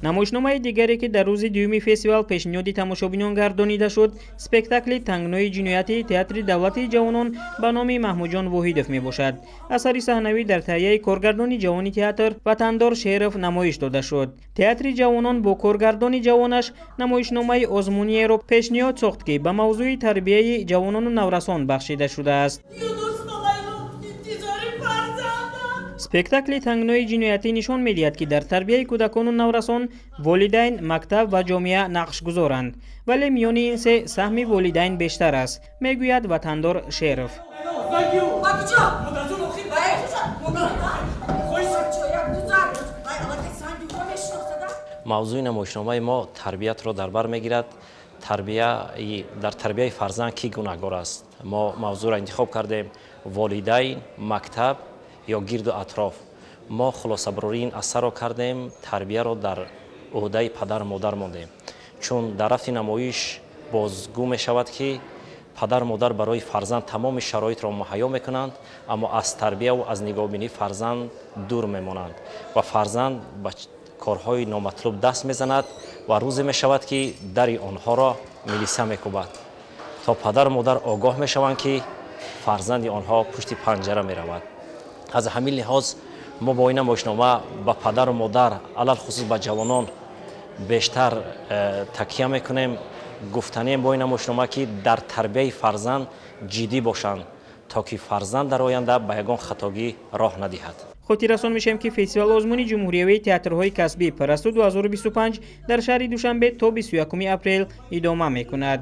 Намоишномаи дигаре, ки дар рӯзи дуюми фестивал пешниҳоди тамошобинон гардонида шуд, спектакли «Тангнои ҷиноятии» театри давлатии ҷавонон ба номи Маҳмудҷон Воҳидов мебошад. Асари саҳнавӣ дар таҳияи коргардони ҷавони театр Ватандор Шеров намоиш дода шуд. Театри ҷавонон бо коргардони ҷавонаш намоишномаи озмуниеро пешниҳод сохт, ки ба мавзӯи тарбияи ҷавонону наврасон бахшида шудааст. Спектакли «Тангнои ҷиноятӣ» нишон медиҳад, ки дар тарбияи кӯдакону наврасон волидайн, мактаб ва ҷомеа нақш гузоранд, вале миёни ин се саҳми волидайн бештар аст, мегӯяд Ватандор Шеров. Мавзӯи намоишномаи мо тарбиятро дар бар мегирад. Дар тарбияи фарзанд кӣ гунаҳгор аст? Мо мавзӯъро интихоб кардем: волидайн, мактаб ё гирду атроф. Мо хулосабарории ин асарро кардем, тарбияро дар ӯҳдаи падару модар мондем, чун дар рафти намоиш бозгӯ мешавад, ки падару модар барои фарзанд тамоми шароитро муҳайё мекунанд, аммо аз тарбияву аз нигоҳубинии фарзанд дур мемонанд ва фарзанд ба корҳои номатлуб даст мезанад ва рӯзе мешавад, ки дари онҳоро милиса мекӯбад, то падару модар огоҳ мешаванд, ки фарзанди онҳо пушти панҷара меравад. Аз ҳамин лиҳоз мо бо ин намоишнома ба падару модар, алалхусус ба ҷавонон бештар такя мекунем. Гуфтанем бо ин намоишнома, ки дар тарбияи фарзанд ҷиддӣ бошанд, то ки фарзанд дар оянда ба ягон хатогӣ роҳ надиҳад. Хотиррасон мешавем, ки фестивал озмуни ҷумҳуриявии театрҳои касбӣ «Парасту 2025» дар шаҳри Душанбе то 21 апрел идома мекунад.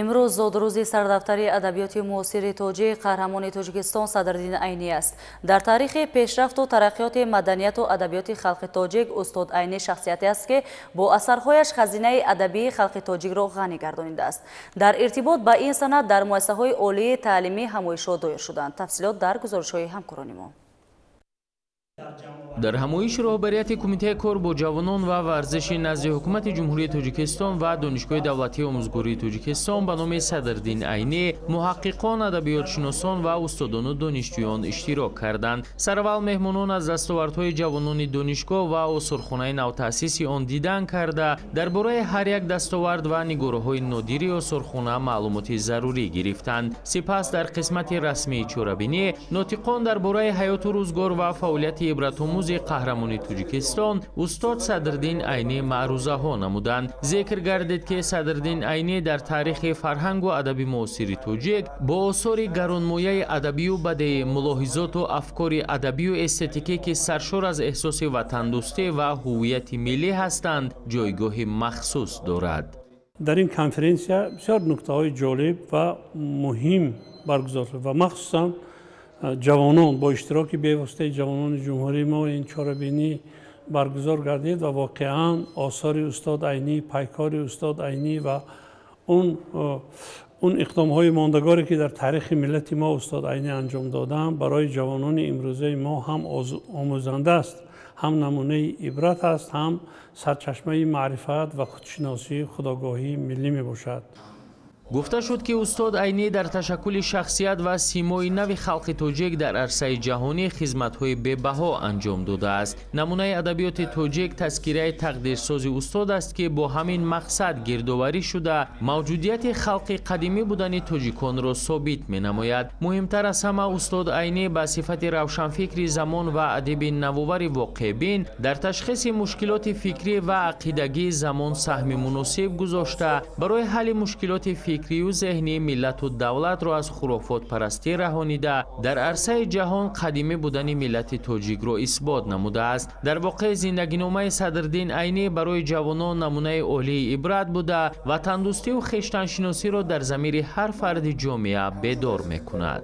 Имрӯз зодрӯзи сардафтари адабиёти муосири тоҷик, қаҳрамони Тоҷикистон Садриддин Айнӣ аст. Дар таърихи пешрафту тараққиёти маданияту адабиёти халқи тоҷик устод Айнӣ шахсияте аст, ки бо асарҳояш хазинаи адабии халқи тоҷикро ғанӣ гардонидааст. Дар иртибот ба ин санад дар муассисаҳои олии таълимӣ ҳамоишҳо доир шуданд. Тафсилот дар гузоришҳои ҳамкорони мо. Дар ҳамоиши роҳбарияти Кумитаи кор бо ҷавонон ва варзиши назди Ҳукумати Ҷумҳурии Тоҷикистон ва Донишгоҳи давлатии омӯзгории Тоҷикистон ба номи Садриддин Айнӣ муҳаққиқон, адабиётшиносон ва устодону донишҷӯён иштирок карданд. Сараввал меҳмонон аз дастовардҳои ҷавонони донишгоҳ ва осорхонаи навтаъсиси он дидан карда, дар бораи ҳар як дастовард ва нигораҳои нодири осорхона маълумоти зарурӣ гирифтанд. Сипас дар қисмати расмии чорабинӣ нотиқон дар бораи ҳаёту рӯзгор ва фаъолияти ибратомӯзи қаҳрамони Тоҷикистон устод Садриддин Айнӣ маърузаҳо намуданд. Зикр гардид, ки Садриддин Айнӣ дар таърихи фарҳангу адаби муосири тоҷик бо осори гаронмояи адабию бадеӣ, мулоҳизоту афкори адабию эстетикӣ, ки саршор аз эҳсоси ватандӯстӣ ва ҳуввияти миллӣ ҳастанд, ҷойгоҳи махсус дорад. Дар ин конференсия бисёр нуктаҳои ҷолиб ва муҳим баргузор шуд ва махсусан ҷавонон бо иштироки бевоситаи ҷавонони ҷумҳурии мо ин чорабинӣ баргузор гардид ва воқеан осори устод Айнӣ, пайкори устод Айнӣ ва он иқдомҳои мондагоре, ки дар таърихи миллати мо устод Айнӣ анҷом доданд, барои ҷавонони имрӯзаи мо ҳам омӯзанда аст, ҳам намунаи ибрат аст, ҳам сарчашмаи маърифат ва худшиносии худогоҳии миллӣ мебошад. Гуфта шуд, ки устод Айнӣ дар ташаккули шахсият ва симои нави халқи тоҷик дар арсаи ҷаҳонӣ хизматҳои бебаҳо анҷом додааст. Намунаи адабиёти тоҷик тазкираи тақдирсози устод аст, ки бо ҳамин мақсад гирдоварӣ шуда, мавҷудияти халқи қадимӣ будани тоҷиконро собит менамояд. Муҳимтар аз ҳама, устод Айнӣ ба сифати равшанфикри замон ва адиби навовари воқеъбин дар ташхиси мушкилоти фикрӣ ва ақидагии замон саҳми муносиб гузошта, барои ҳалли мушкилоти фикрию зеҳнии миллату давлатро аз хурофотпарастӣ раҳонида, дар арсаи ҷаҳон қадимӣ будани миллати тоҷикро исбот намудааст. Дар воқеъ зиндагиномаи Садриддин Айнӣ барои ҷавонон намунаи олии ибрат буда, ватандӯстию хештаншиносиро дар замири ҳар фарди ҷомеа бедор мекунад.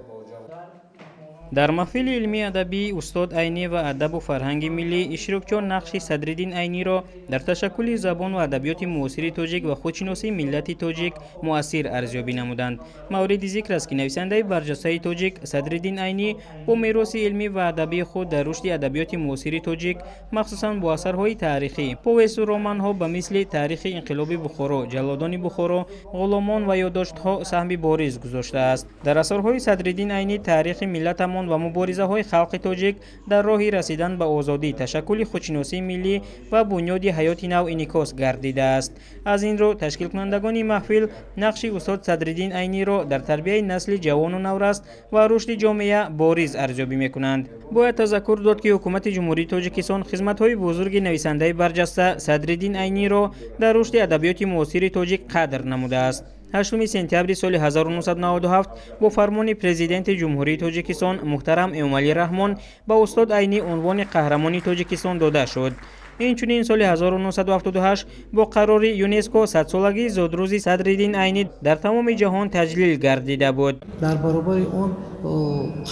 Дар маҳфили илмии адабии устод Айнӣ ва адабу фарҳанги миллӣ иштирокчиён нақши Садриддин Айниро дар ташаккули забон ва адабиёти муосири тоҷик ва худшиносии миллати тоҷик муассир арзёбӣ намуданд. Мавриди зикр аст, ки нависандаи барҷастаи тоҷик Садриддин Айнӣ бо мероси илмӣ ва адабии худ дар рушди адабиёти муосири тоҷик, махсусан бо асарҳои таърихӣ, повесту романҳо ба мисли Таърихи инқилоби Бухоро, Ҷаллодони Бухоро, Ғуломон ва ёддоштҳо саҳми бориз гузоштааст. Дар асарҳои Садриддин Айнӣ таърихи миллатамон ва муборизаҳои халқи тоҷик дар роҳи расидан ба озодӣ, ташаккули худшиносии миллӣ ва бунёди ҳаёти нав инъикос гардидааст. Аз ин рӯ ташкилкунандагони маҳфил нақши устод Садриддин Айниро дар тарбияи насли ҷавону навраст ва рушди ҷомеа бориз арзёбӣ мекунанд. Бояд тазаккур дод, ки ҳукумати Ҷумҳурии Тоҷикистон хизматҳои бузурги нависандаи барҷаста Садриддин Айниро дар рушди адабиёти муосири тоҷик қадр намудааст. 8 сентябри соли 1997 бо фармони Президенти Ҷумҳурии Тоҷикистон муҳтарам Эмомалӣ Раҳмон ба устод Айнӣ унвони Қаҳрамони Тоҷикистон дода шуд. Инчунин соли 1978 бо қарори ЮНЕСКО садсолагии зодрӯзи Садриддин Айнӣ дар тамоми ҷаҳон таҷлил гардида буд. Дар баробари он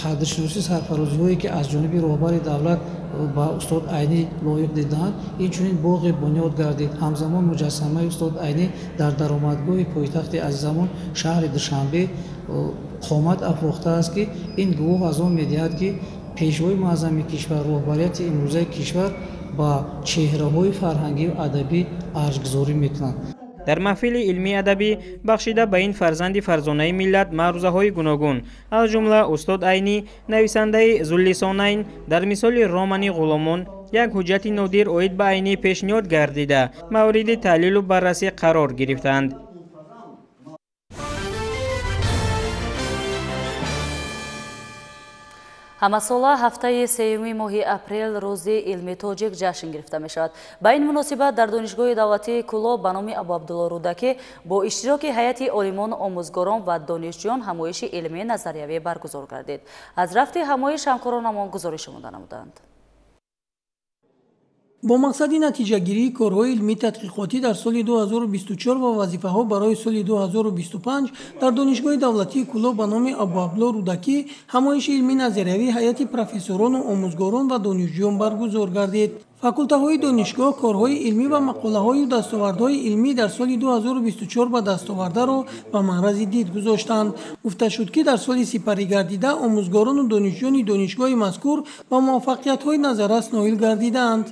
қадршиносӣ сарфарозиҳое, ки аз ҷониби роҳбари давлат ба устод Айнӣ лоиқ диданд, инчунин боғе бунёд гардид. Ҳамзамон муҷассамаи устод Айнӣ дар даромадгоҳи пойтахти азизамон шаҳри Душанбе қомат афрохтааст, ки ин гувоҳ аз он медиҳад, ки пешвои муаззами кишвар, роҳбарияти имрӯзаи кишвар ба чеҳраҳои фарҳангию адабӣ арҷгузорӣ мекунанд. Дар маҳфили илмии адабӣ бахшида ба ин фарзанди фарзонаи миллат маърузаҳои гуногун, аз ҷумла устод Айнӣ, нависандаи Зуллисонайн дар мисоли романи Ғуломон як ҳуҷҷати нодир оид ба Айнӣ пешниҳод гардида, мавриди таҳлилу баррасӣ қарор гирифтанд. Ҳамасола ҳафтаи сеюми моҳи апрел рӯзи илми тоҷик ҷашн гирифта мешавад. Ба ин муносибат дар Донишгоҳи давлатии Кӯлоб ба номи Абуабдулло Рӯдакӣ бо иштироки ҳайати олимон, омӯзгорон ва донишҷӯён ҳамоиши илмии назариявӣ баргузор гардид. Аз рафти ҳамоиш ҳамкоронамон гузориш омода намуданд. Бо мақсади натиҷагирии корҳои илмии тадқиқотӣ дар соли 2024 ва вазифаҳо барои соли 2025 дар Донишгоҳи давлатии Кӯлоб ба номи Абуабдулло Рӯдакӣ ҳамоиши илмии назариявии ҳайати профессорону омӯзгорон ва донишҷӯён баргузор гардид. Факултаҳои донишгоҳ корҳои илмӣ ва мақолаҳою дастовардҳои илмӣ дар соли 2024 ба дастовардаро ба маърази дид гузоштанд. Гуфта шуд, ки дар соли сипарӣ гардида омӯзгорону донишҷӯёни донишгоҳи мазкур ба муваффақиятҳои назаррас ноил гардидаанд.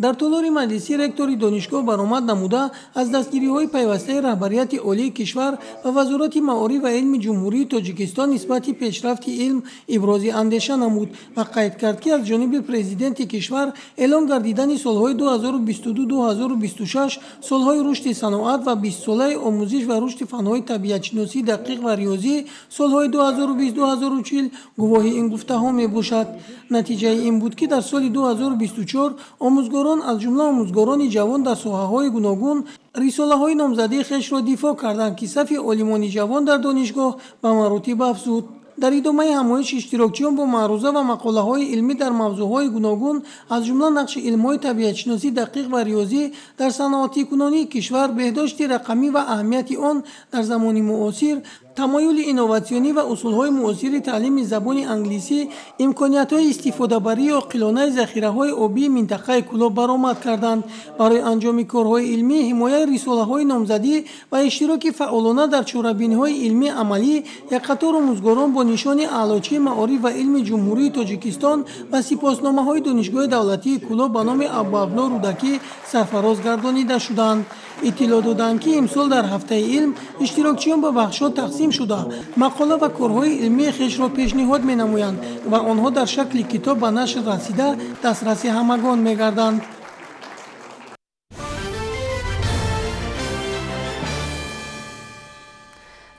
Дар толори маҷлисӣ ректори донишгоҳ баромад намуда аз дастгириҳои пайвастаи раҳбарияти олии кишвар ва Вазорати маориф ва илми Ҷумҳурии Тоҷикистон нисбати пешрафти илм ибрози андеша намуд ва қайд кард, ки аз ҷониби президенти кишвар эълон гардидани солҳои 2022-2026 солҳои рушди саноат ва 20-солаи омӯзиш ва рушди фанҳои табиатшиносӣ, дақиқ ва риёзӣ солҳои 2020-2040 гувоҳи ин гуфтаҳо мебошад. Натиҷаи ин буд, ки дар соли 2024 омӯзгорон аз ҷумла омӯзгорони ҷавон дар соҳаҳои гуногун рисолаҳои номзадии хешро дифоъ карданд, ки сафи олимони ҷавон дар донишгоҳ ба маротиб афзуд. Дар идомаи ҳамоиш иштирокчиён бо маъруза ва мақолаҳои илмӣ дар мавзӯъҳои гуногун, аз ҷумла нақши илмҳои табиатшиносӣ, дақиқ ва риёзӣ дар саноатикунонии кишвар, беҳдошти рақамӣ ва аҳамияти он дар замони муосир, тамоюли инноватсионӣ ва усулҳои муосири таълими забони англисӣ, имкониятҳои истифодабарии оқилонаи захираҳои обии минтақаи Кӯлоб баромад карданд. Барои анҷоми корҳои илмӣ, ҳимояи рисолаҳои номзадӣ ва иштироки фаъолона дар чорабиниҳои илмии амалӣ як қатор омӯзгорон бо нишони Аълочии маориф ва илми Ҷумҳурии Тоҷикистон ва сипосномаҳои Донишгоҳи давлатии Кӯлоб ба номи Абуабдулло Рӯдакӣ сарфароз гардонида шуданд. Иттилоъ доданд, ки имсол дар ҳафтаи илм иштирокчиён ба бахшҳо тақсим шуда, мақола ва корҳои илмии хешро пешниҳод менамоянд ва онҳо дар шакли китоб ба нашр расида дастраси ҳамагон мегарданд.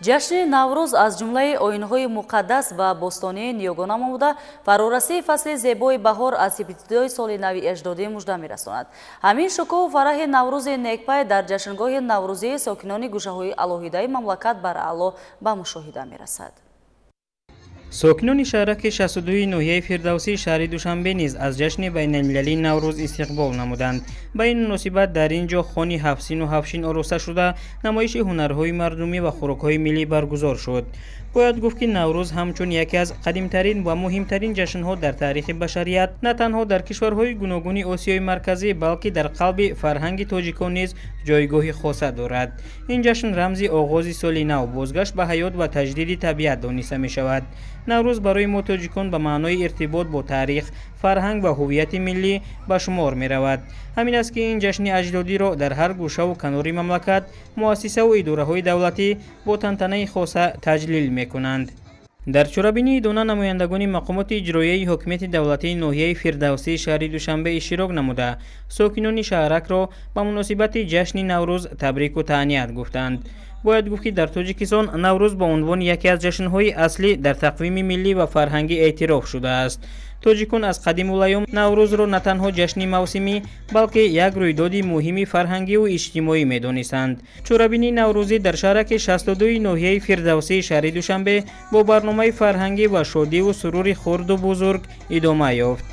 Ҷашни Наврӯз аз ҷумлаи оинҳои муқаддас ва бостонии ниёгона буда, фарорасии фасли зебои баҳор аз ибтидои соли нави аҷдодӣ мужда мерасонад. Ҳамин шукӯҳу фараҳи Наврӯзи некпай дар ҷашнгоҳи наврӯзии сокинони гӯшаҳои алоҳидаи мамлакат бар аъло ба мушоҳида мерасад. Сокинони шаҳраки 62 ноҳияи Фирдавсии шаҳри Душанбе низ аз ҷашни байналмилалии Наврӯз истиқбол намуданд. Ба ин муносибат дар ин ҷо хони ҳафтсину ҳафтшин ороста шуда, намоиши ҳунарҳои мардумӣ ва хӯрокҳои миллӣ баргузор шуд. Бояд гуфт, ки Наврӯз ҳамчун яке аз қадимтарин ва муҳимтарин ҷашнҳо дар таърихи башарият на танҳо дар кишварҳои гуногуни Осиёи Марказӣ, балки дар қалби фарҳанги тоҷикон низ ҷойгоҳи хоса дорад. Ин ҷашн рамзи оғози соли нав, бозгашт ба ҳаёт ва таҷдиди табиат дониста мешавад. Наврӯз барои мо тоҷикон ба маънои иртибот бо таърих, фарҳанг ва ҳуввияти миллӣ ба шумор меравад. Ҳамин аст, ки ин ҷашни аҷдодиро дар ҳар гӯшаву канори мамлакат муассисаву идораҳои давлатӣ бо тантанаи хоса таҷлил мекунанд. Дар чорабинии дона намояндагони мақомоти иҷроияи ҳокимияти давлатии ноҳияи Фирдавсии шаҳри Душанбе иштирок намуда, сокинони шаҳракро ба муносибати ҷашни Наврӯз табрику таҳният гуфтанд. Бояд гуфт, ки дар Тоҷикистон Наврӯз ба унвони яке аз ҷашнҳои аслӣ дар тақвими миллӣ ва фарҳангӣ эътироф шудааст. Тоҷикон аз қадимулайём Наврӯзро на танҳо ҷашни мавсимӣ, балки як рӯйдоди муҳими фарҳангиву иҷтимоӣ медонистанд. Чорабинии наврӯзӣ дар шаҳраки 62 ноҳияи Фирдавсии шаҳри Душанбе бо барномаи фарҳангӣ ва шодиву сурури хурду бузург идома ёфт.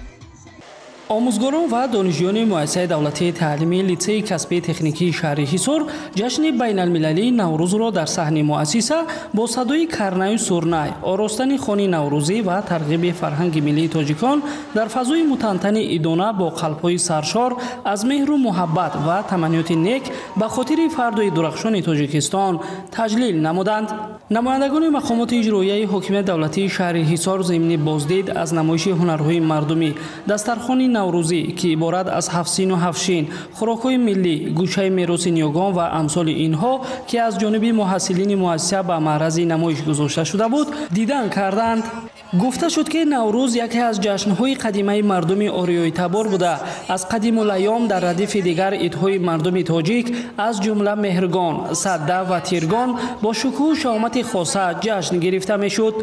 Омӯзгорон ва донишҷӯёни муассисаи давлатии таълимии литсейи касбии техникии шаҳри Ҳисор ҷашни байналмилалии Наврӯзро дар саҳни муассиса бо садои карнаю сурнай, оростани хони наврӯзӣ ва тарғиби фарҳанги миллии тоҷикон дар фазои мутантани идона бо қалбҳои саршор аз меҳру муҳаббат ва таманниёти нек ба хотири фардои дурахшони Тоҷикистон таҷлил намуданд. Намояндагони мақомоти иҷроияи ҳокимияти давлатии шаҳри Ҳисор зимни боздид аз намоиши ҳунарҳои мардумӣ, дастархони наврӯзӣ, ки иборат аз ҳафтсину ҳафтшин, хӯрокҳои миллӣ, гӯшаи мероси ниёгон ва амсоли инҳо, ки аз ҷониби муҳассилини муассиса ба маърази намоиш гузошта шуда буд, дидан карданд. Гуфта шуд, ки Наврӯз яке аз ҷашнҳои қадимаи мардуми ориёитабор буда, аз қадимулайём дар радифи дигар идҳои мардуми тоҷик, аз ҷумла Меҳргон, Садда ва Тиргон, бо шукӯҳу шаҳомати хоса ҷашн гирифта мешуд.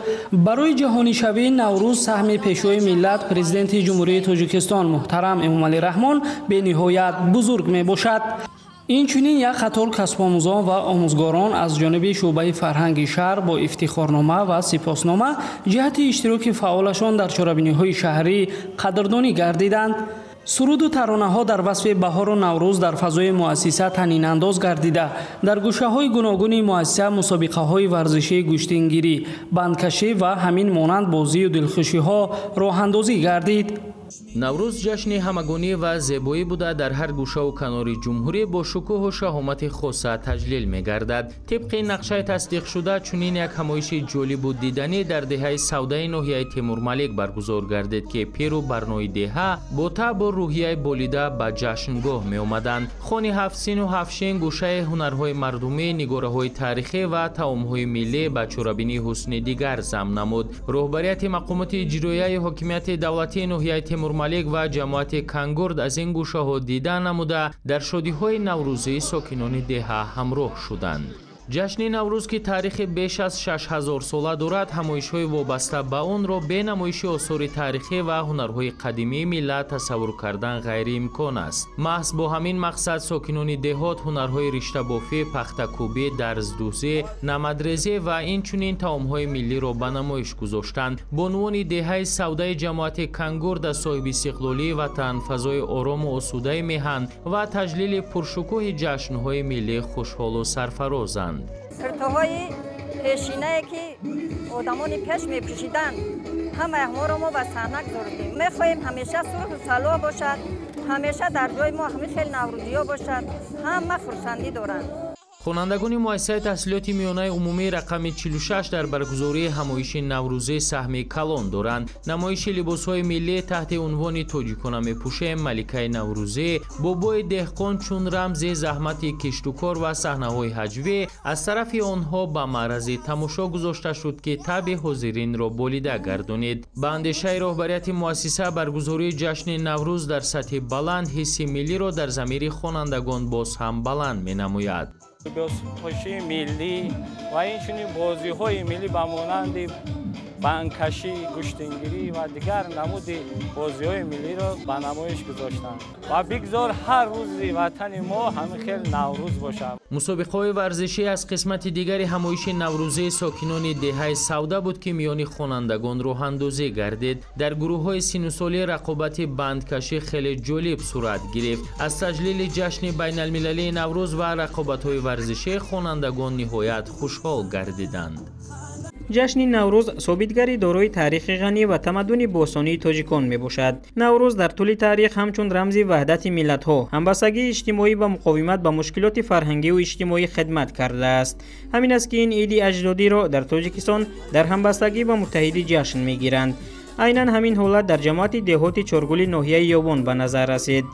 Барои ҷаҳонишавии Наврӯз саҳми Пешвои миллат, Президенти Ҷумҳурии Тоҷикистон муҳтарам Эмомалӣ Раҳмон бениҳоят бузург мебошад. Инчунин як қатор касбомӯзон ва омӯзгорон аз ҷониби шӯъбаи фарҳанги шаҳр бо ифтихорнома ва сипоснома ҷиҳати иштироки фаъолашон дар чорабиниҳои шаҳрӣ қадрдонӣ гардиданд. Суруду таронаҳо дар васфи баҳору Наврӯз дар фазои муассиса танинандоз гардида, дар гӯшаҳои гуногуни муассиса мусобиқаҳои варзишии гӯштингирӣ, бандкашӣ ва ҳамин монанд бозию дилхушиҳо роҳандозӣ гардид. Наврӯз ҷашни ҳамагонӣ ва зебоӣ буда, дар ҳар гӯшаву канори ҷумҳурӣ бо шукӯҳу шаҳомати хоса таҷлил мегардад. Тибқи нақшаи тасдиқшуда, чунин як ҳамоиши ҷолибу диданӣ дар деҳаи Савдаи ноҳияи Темурмалик баргузор гардид, ки пиру барнои деҳа бо таъбу рӯҳияи болида ба ҷашнгоҳ меомаданд. Хони ҳафтсину ҳафтшин, гӯшаи ҳунарҳои мардумӣ, нигораҳои таърихӣ ва таомҳои миллӣ ба чорабинии ҳусни дигар зам намуд. Роҳбарияти мақомоти иҷроияи ҳокимияти давлатии ноҳияи Темурмалик ва ҷамоати Кангурд аз ин гӯшаҳо дида намуда, дар шодиҳои наврӯзии сокинони деҳа ҳамроҳ шуданд. Ҷашни Наврӯз, ки таърихи беш аз 6000 сола дорад, ҳамоишҳои вобаста ба онро бе намоиши осори таърихӣ ва ҳунарҳои қадимии миллат тасаввур кардан ғайриимкон аст. Маҳз бо ҳамин мақсад сокинони деҳот ҳунарҳои риштабофӣ, пахтакӯбӣ, дарздӯзӣ, намадрезӣ ва инчунин таомҳои миллиро ба намоиш гузоштанд. Бонувони деҳаи Савдаи ҷамоати Кангурд аз соҳиби истиқлолии ватан, фазои орому осудаи меҳан ва таҷлили пуршукӯҳи ҷашнҳои миллӣ хушҳолу сарфарозанд. Киртоҳои пешинае, ки одамони пеш мепӯшиданд, ҳамаи ҳаморо мо ба саҳна гузордем. Мехоҳем ҳамеша сулҳу салоҳ бошад, ҳамеша дар ҷои мо ҳамин хел наврӯзиҳо бошад, ҳама хурсандӣ доранд. Хонандагони муассисаи таҳсилоти миёнаи умумии рақами 46 дар баргузории ҳамоиши наврӯзӣ саҳми калон доранд. Намоиши либосҳои миллӣ таҳти унвони «Тоҷикона мепӯшем», «Маликаи наврӯзӣ», «Бобои деҳқон» чун рамзи заҳмати киштукор ва саҳнаҳои ҳаҷвӣ аз тарафи онҳо ба маърази тамошо гузошта шуд, ки таъби ҳозиринро болида гардонид. Ба андешаи роҳбарияти муассиса, баргузории ҷашни Наврӯз дар сатҳи баланд ҳисси миллиро дар замири хонандагон боз ҳам баланд менамояд. Либоспӯшии миллӣ ва инчунин бозиҳои миллӣ ба монанди бандкашӣ, гӯштингирӣ ва дигар намуди бозиҳои миллиро ба намоиш гузоштанд ва бигзор ҳар рӯзи ватани мо ҳамин хел Наврӯз бошад. Мусобиқаҳои варзишӣ аз қисмати дигари ҳамоиши наврӯзии сокинони деҳаи Савда буд, ки миёни хонандагон роҳандозӣ гардид. Дар гурӯҳҳои синусолӣ рақобати бандкашӣ хеле ҷолиб сурат гирифт. Аз таҷлили ҷашни байналмилалии Наврӯз ва рақобатҳои варзишӣ хонандагон ниҳоят хушҳол гардиданд. Ҷашни Наврӯз собитгари дорои таърихи ғанӣ ва тамаддуни бостонии тоҷикон мебошад. Наврӯз дар тӯли таърих ҳамчун рамзи ваҳдати миллатҳо, ҳамбастагии иҷтимоӣ ва муқовимат ба мушкилоти фарҳангиву иҷтимоӣ хидмат кардааст. Ҳамин аст, ки ин иди аҷдодиро дар Тоҷикистон дар ҳамбастагӣ ва муттаҳидӣ ҷашн мегиранд. Айнан ҳамин ҳолат дар ҷамоати деҳоти Чоргули ноҳияи Ёвон ба назар расид.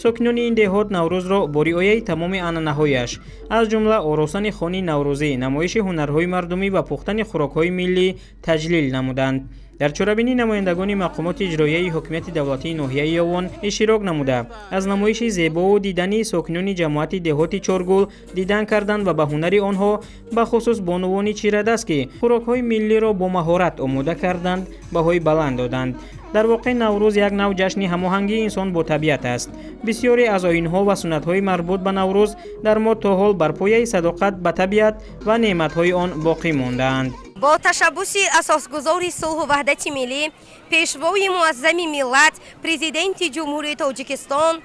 Сокинони ин деҳот Наврӯзро бо риояи тамоми анъанаҳояш, аз ҷумла оросани хони наврӯзӣ, намоиши ҳунарҳои мардумӣ ва пухтани хӯрокҳои миллӣ таҷлил намуданд. Дар чорабинӣ намояндагони мақомоти иҷроияи ҳокимияти давлатии ноҳияи Ёвон иштирок намуда, аз намоиши зебову дидании сокинони ҷамоати деҳоти Чоргул дидан карданд ва ба ҳунари онҳо, бахусус бонувони чирадаст, ки хӯрокҳои миллиро бо маҳорат омода карданд, баҳои баланд доданд. Дар воқеъ Наврӯз як нав ҷашни ҳамоҳангии инсон бо табиат аст. Бисёре аз оинҳо ва суннатҳои марбут ба Наврӯз дар мо то ҳол бар пояи садоқат ба табиат ва неъматҳои он боқӣ мондаанд. Бо ташаббуси асосгузори сулҳу ваҳдати миллӣ, пешвои муаззами миллат, Президенти Ҷумҳурии Тоҷикистон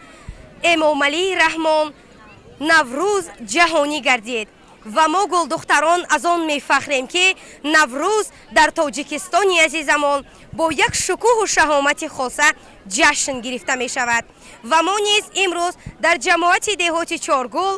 Эмомалӣ Раҳмон, Наврӯз ҷаҳонӣ гардид ва мо гулдухтарон аз он мефахрем, ки Наврӯз дар Тоҷикистони азизамон бо як шукӯҳу шаҳомати хоса ҷашн гирифта мешавад. Ва мо низ имрӯз дар ҷамоати деҳоти Чоргул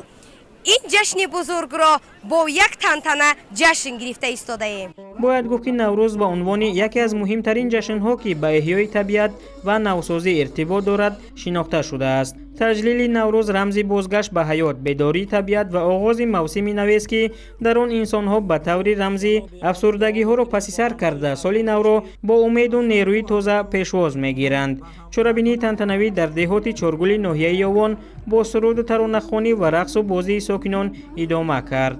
ин ҷашни бузургро бо як тантана ҷашн гирифта истодаем. Бояд гуфт, ки Наврӯз ба унвони яке аз муҳимтарин ҷашнҳо, ки ба эҳёи табиат ва навсозӣ иртибот дорад, шинохта шудааст. Таҷлили Наврӯз рамзи бозгашт ба ҳаёт, бедории табиат ва оғози мавсими навест, ки дар он инсонҳо ба таври рамзӣ афсурдагиҳоро паси сар карда, соли навро бо умеду нерӯи тоза пешвоз мегиранд. Чорабинии тантанавӣ дар деҳоти Чоргули ноҳияи Ёвон бо суруду таронахонӣ ва рақсу бозии сокинон идома кард.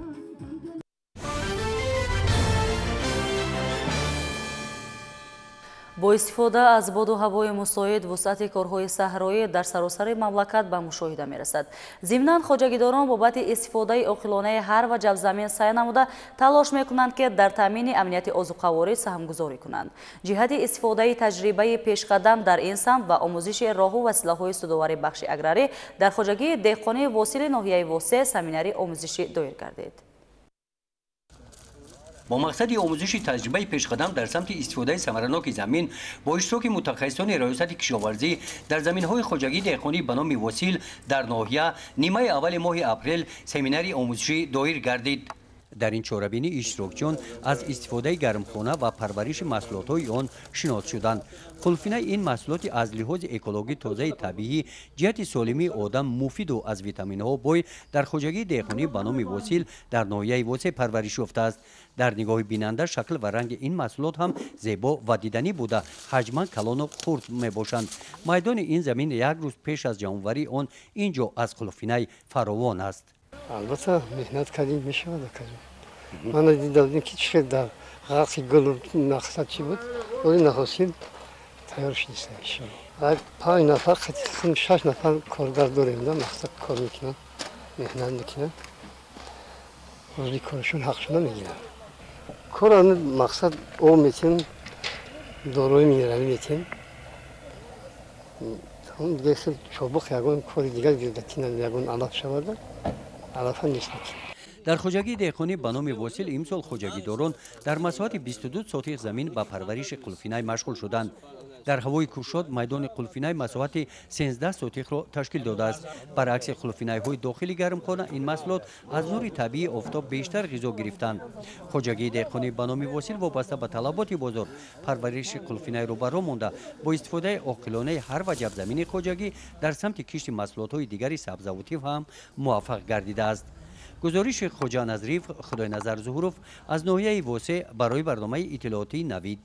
Бо истифода аз боду ҳавои мусоид, вусъати корҳои саҳроӣ дар саросари мамлакат ба мушоҳида мерасад. Зимнан хоҷагидорон бобати истифодаи оқилонаи ҳар ваҷаб замин сай намуда талош мекунанд, ки дар таъмини амнияти озуқаворӣ саҳмгузорӣ кунанд. Ҷиҳати истифодаи таҷрибаи пешқадам дар ин самт ва омӯзиши роҳу василаҳои судовари бахши аграрӣ дар хоҷагии деҳқонии Восили ноҳияи Восеъ семинари омӯзишӣ доир гардид. Бо мақсади омӯзиши таҷрибаи пешқадам дар самти истифодаи самараноки замин бо иштироки мутахассисони раёсати кишоварзӣ дар заминҳои хоҷагии деҳқонӣ ба номи Восил дар ноҳия нимаи аввали моҳи апрел семинари омӯзишӣ доир гардид. Дар ин чорабинӣ иштирокчиён аз истифодаи гармхона ва парвариши маҳсулотҳои он шинос шуданд. Хулфинаи ин маҳсулоти аз лиҳози экологӣ тозаи табиӣ, ҷиҳати солимии одам муфиду аз витаминҳо бой дар хоҷагии деҳқонӣ ба номи Восил дар ноҳияи Восеъ парвариш ёфтааст. Дар нигоҳи бинанда шакл ва ранги ин маҳсулот ҳам зебо ва диданӣ буда, ҳаҷман калону хурд мебошанд. Майдони ин замин як рӯз пеш аз ҷамъоварии он ин ҷо аз хулфинай фаровон аст. Албатта, меҳнат кардем, мешавад. Ман дидам, ки чӣ дар ғарқи гулу мақсад чӣ буд, оли нахостим тайёр шудиста иншоалло. 5 нафар, 6 нафар коргар дорем, да мақсад кор мекунанд, меҳнат мекунанд, рӯзи корашон ҳақшона мегиранд. Кор мақсад об метем, дорои минералӣ метем, дигар хел чобуқ ягон кори дигар гирдатина ягон алаф шавада, алафа нест. Дар хоҷагии деҳқонӣ ба номи Восил имсол хоҷагидорон дар масоҳати 22 сотих замин ба парвариши қулфинай машғул шуданд. Дар ҳавои кушод майдони қулфинай масоҳати 13 сотихро ташкил додааст. Баръакси қулфинайҳои дохили гармхона, ин маҳсулот аз нури табиии офтоб бештар ғизо гирифтанд. Хоҷагии деҳқонӣ ба номи Восил вобаста ба талаботи бозор парвариши қулфинайро ба роҳ монда, бо истифодаи оқилонаи ҳар ваҷаб замини хоҷагӣ дар самти кишти маҳсулотҳои дигари сабзавотӣ ҳам муваффақ гардидааст. Гузориши Хоҷа Назриев, Худойназар Зуҳуров аз ноҳияи Восеъ барои барномаи иттилоотии Навид.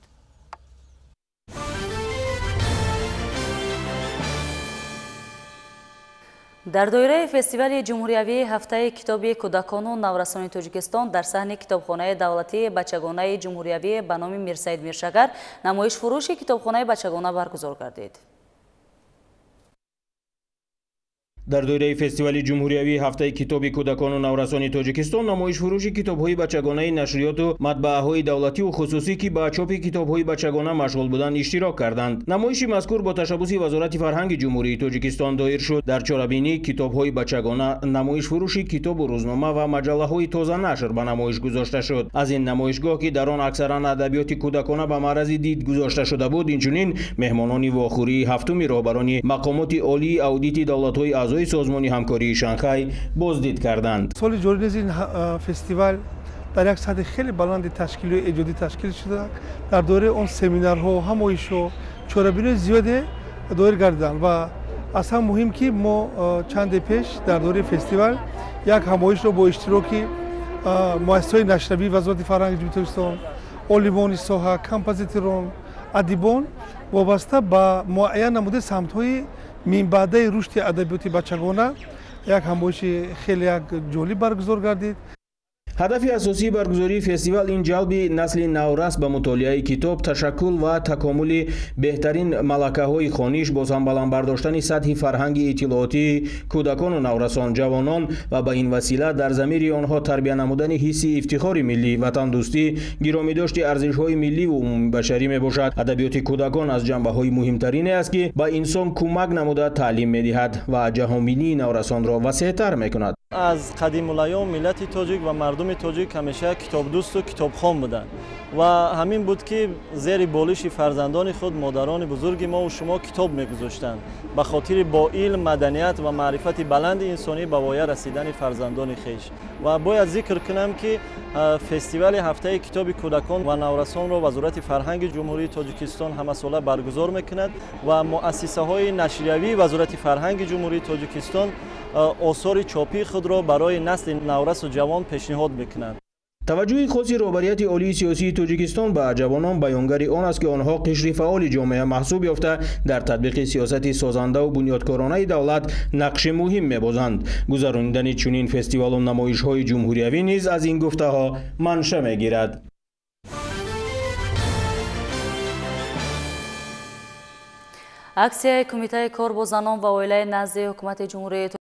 Дар доираи фестивали ҷумҳуриявии ҳафтаи китоби кӯдакону наврасони Тоҷикистон дар саҳни китобхонаи давлатии бачагонаи ҷумҳуриявӣ ба номи Мирсаид Миршакар намоишфурӯши китобхонаи бачагона баргузор гардид. Дар доираи фестивали ҷумҳуриявии ҳафтаи китоби кӯдакону наврасони Тоҷикистон намоишфурӯши китобҳои бачагонаи нашриёту матбааҳои давлативу хусусӣ, ки ба чопи китобҳои бачагона машғул буданд, иштирок карданд. Намоиши мазкур бо ташаббуси Вазорати фарҳанги Ҷумҳурии Тоҷикистон доир шуд. Дар чорабинӣ китобҳои бачагона, намоишфурӯши китобу рӯзнома ва маҷаллаҳои тозанашр ба намоиш гузошта шуд. Аз ин намоишгоҳ, ки дар он аксаран адабиёти кӯдакона ба маърази дид гузошта шуда буд, инчунин меҳмонони вохӯрии ҳафтуми роҳбарони мақомоти олии аудити давлатҳои аъзои созмони ҳамкории Шанхай боздид карданд. Соли ҷорӣ низ ин фестивал дар як сатҳи хеле баланди ташкилию эҷодӣ ташкил шуда, дар доираи он семинарҳо, ҳамоишҳо, чорабиниҳои зиёде доир гардиданд ва аз ҳам муҳим, ки мо чанде пеш дар доираи фестивал як ҳамоишро бо иштироки муассисаҳои нашриявии Вазорати фарҳанги Ҷумҳурии Тоҷикистон, олимони соҳа, композиторон, адибон вобаста ба муайян намудаи самтҳои минбаъдаи рушди адабиёти бачагона як ҳамоиши хеле як ҷолиб баргузор гардид. Ҳадафи асосии баргузории фестивал ин ҷалби насли наврас ба мутолиаи китоб, ташаккул ва такомули беҳтарин малакаҳои хониш, боз ҳам баланд бардоштани сатҳи фарҳанги иттилоотии кӯдакону наврасон, ҷавонон ва ба ин васила дар замири онҳо тарбия намудани ҳисси ифтихори миллӣ, ватандӯстӣ, гиромидошти арзишҳои миллӣ ву умумибашарӣ мебошад. Адабиёти кӯдакон аз ҷанбаҳои муҳимтарине аст, ки ба инсон кӯмак намуда таълим медиҳад ва ҷаҳонбинии наврасонро васеътар мекунад. Аз қадимулайём миллати тоҷик ва мардуми тоҷик ҳамеша китобдӯсту китобхон буданд ва ҳамин буд, ки зери болиши фарзандони худ модарони бузурги мову шумо китоб мегузоштанд ба хотири бо илм, маданият ва маърифати баланди инсонӣ ба воя расидани фарзандони хеш. Ва бояд зикр кунам, ки фестивали ҳафтаи китоби кӯдакон ва наврасонро Вазорати фарҳанги Ҷумҳурии Тоҷикистон ҳамасола баргузор мекунад ва муассисаҳои нашриявии Вазорати фарҳанги Ҷумҳурии Тоҷикистон осори чопии худро барои насли наврасу ҷавон пешниҳод мекунанд. Таваҷҷӯҳи хоси роҳбарияти олии сиёсии Тоҷикистон ба ҷавонон баёнгари он аст, ки онҳо қишри фаъоли ҷомеа маҳсуб ёфта, дар татбиқи сиёсати созандаву бунёдкоронаи давлат нақши муҳим мебозанд. Гузаронидани чунин фестивалу намоишҳои ҷумҳуриявӣ низ аз ин гуфтаҳо манша мегирад. Аксияи Кумитаи кор бо занон ва оилаи назди Ҳукумати Ҷумҳурии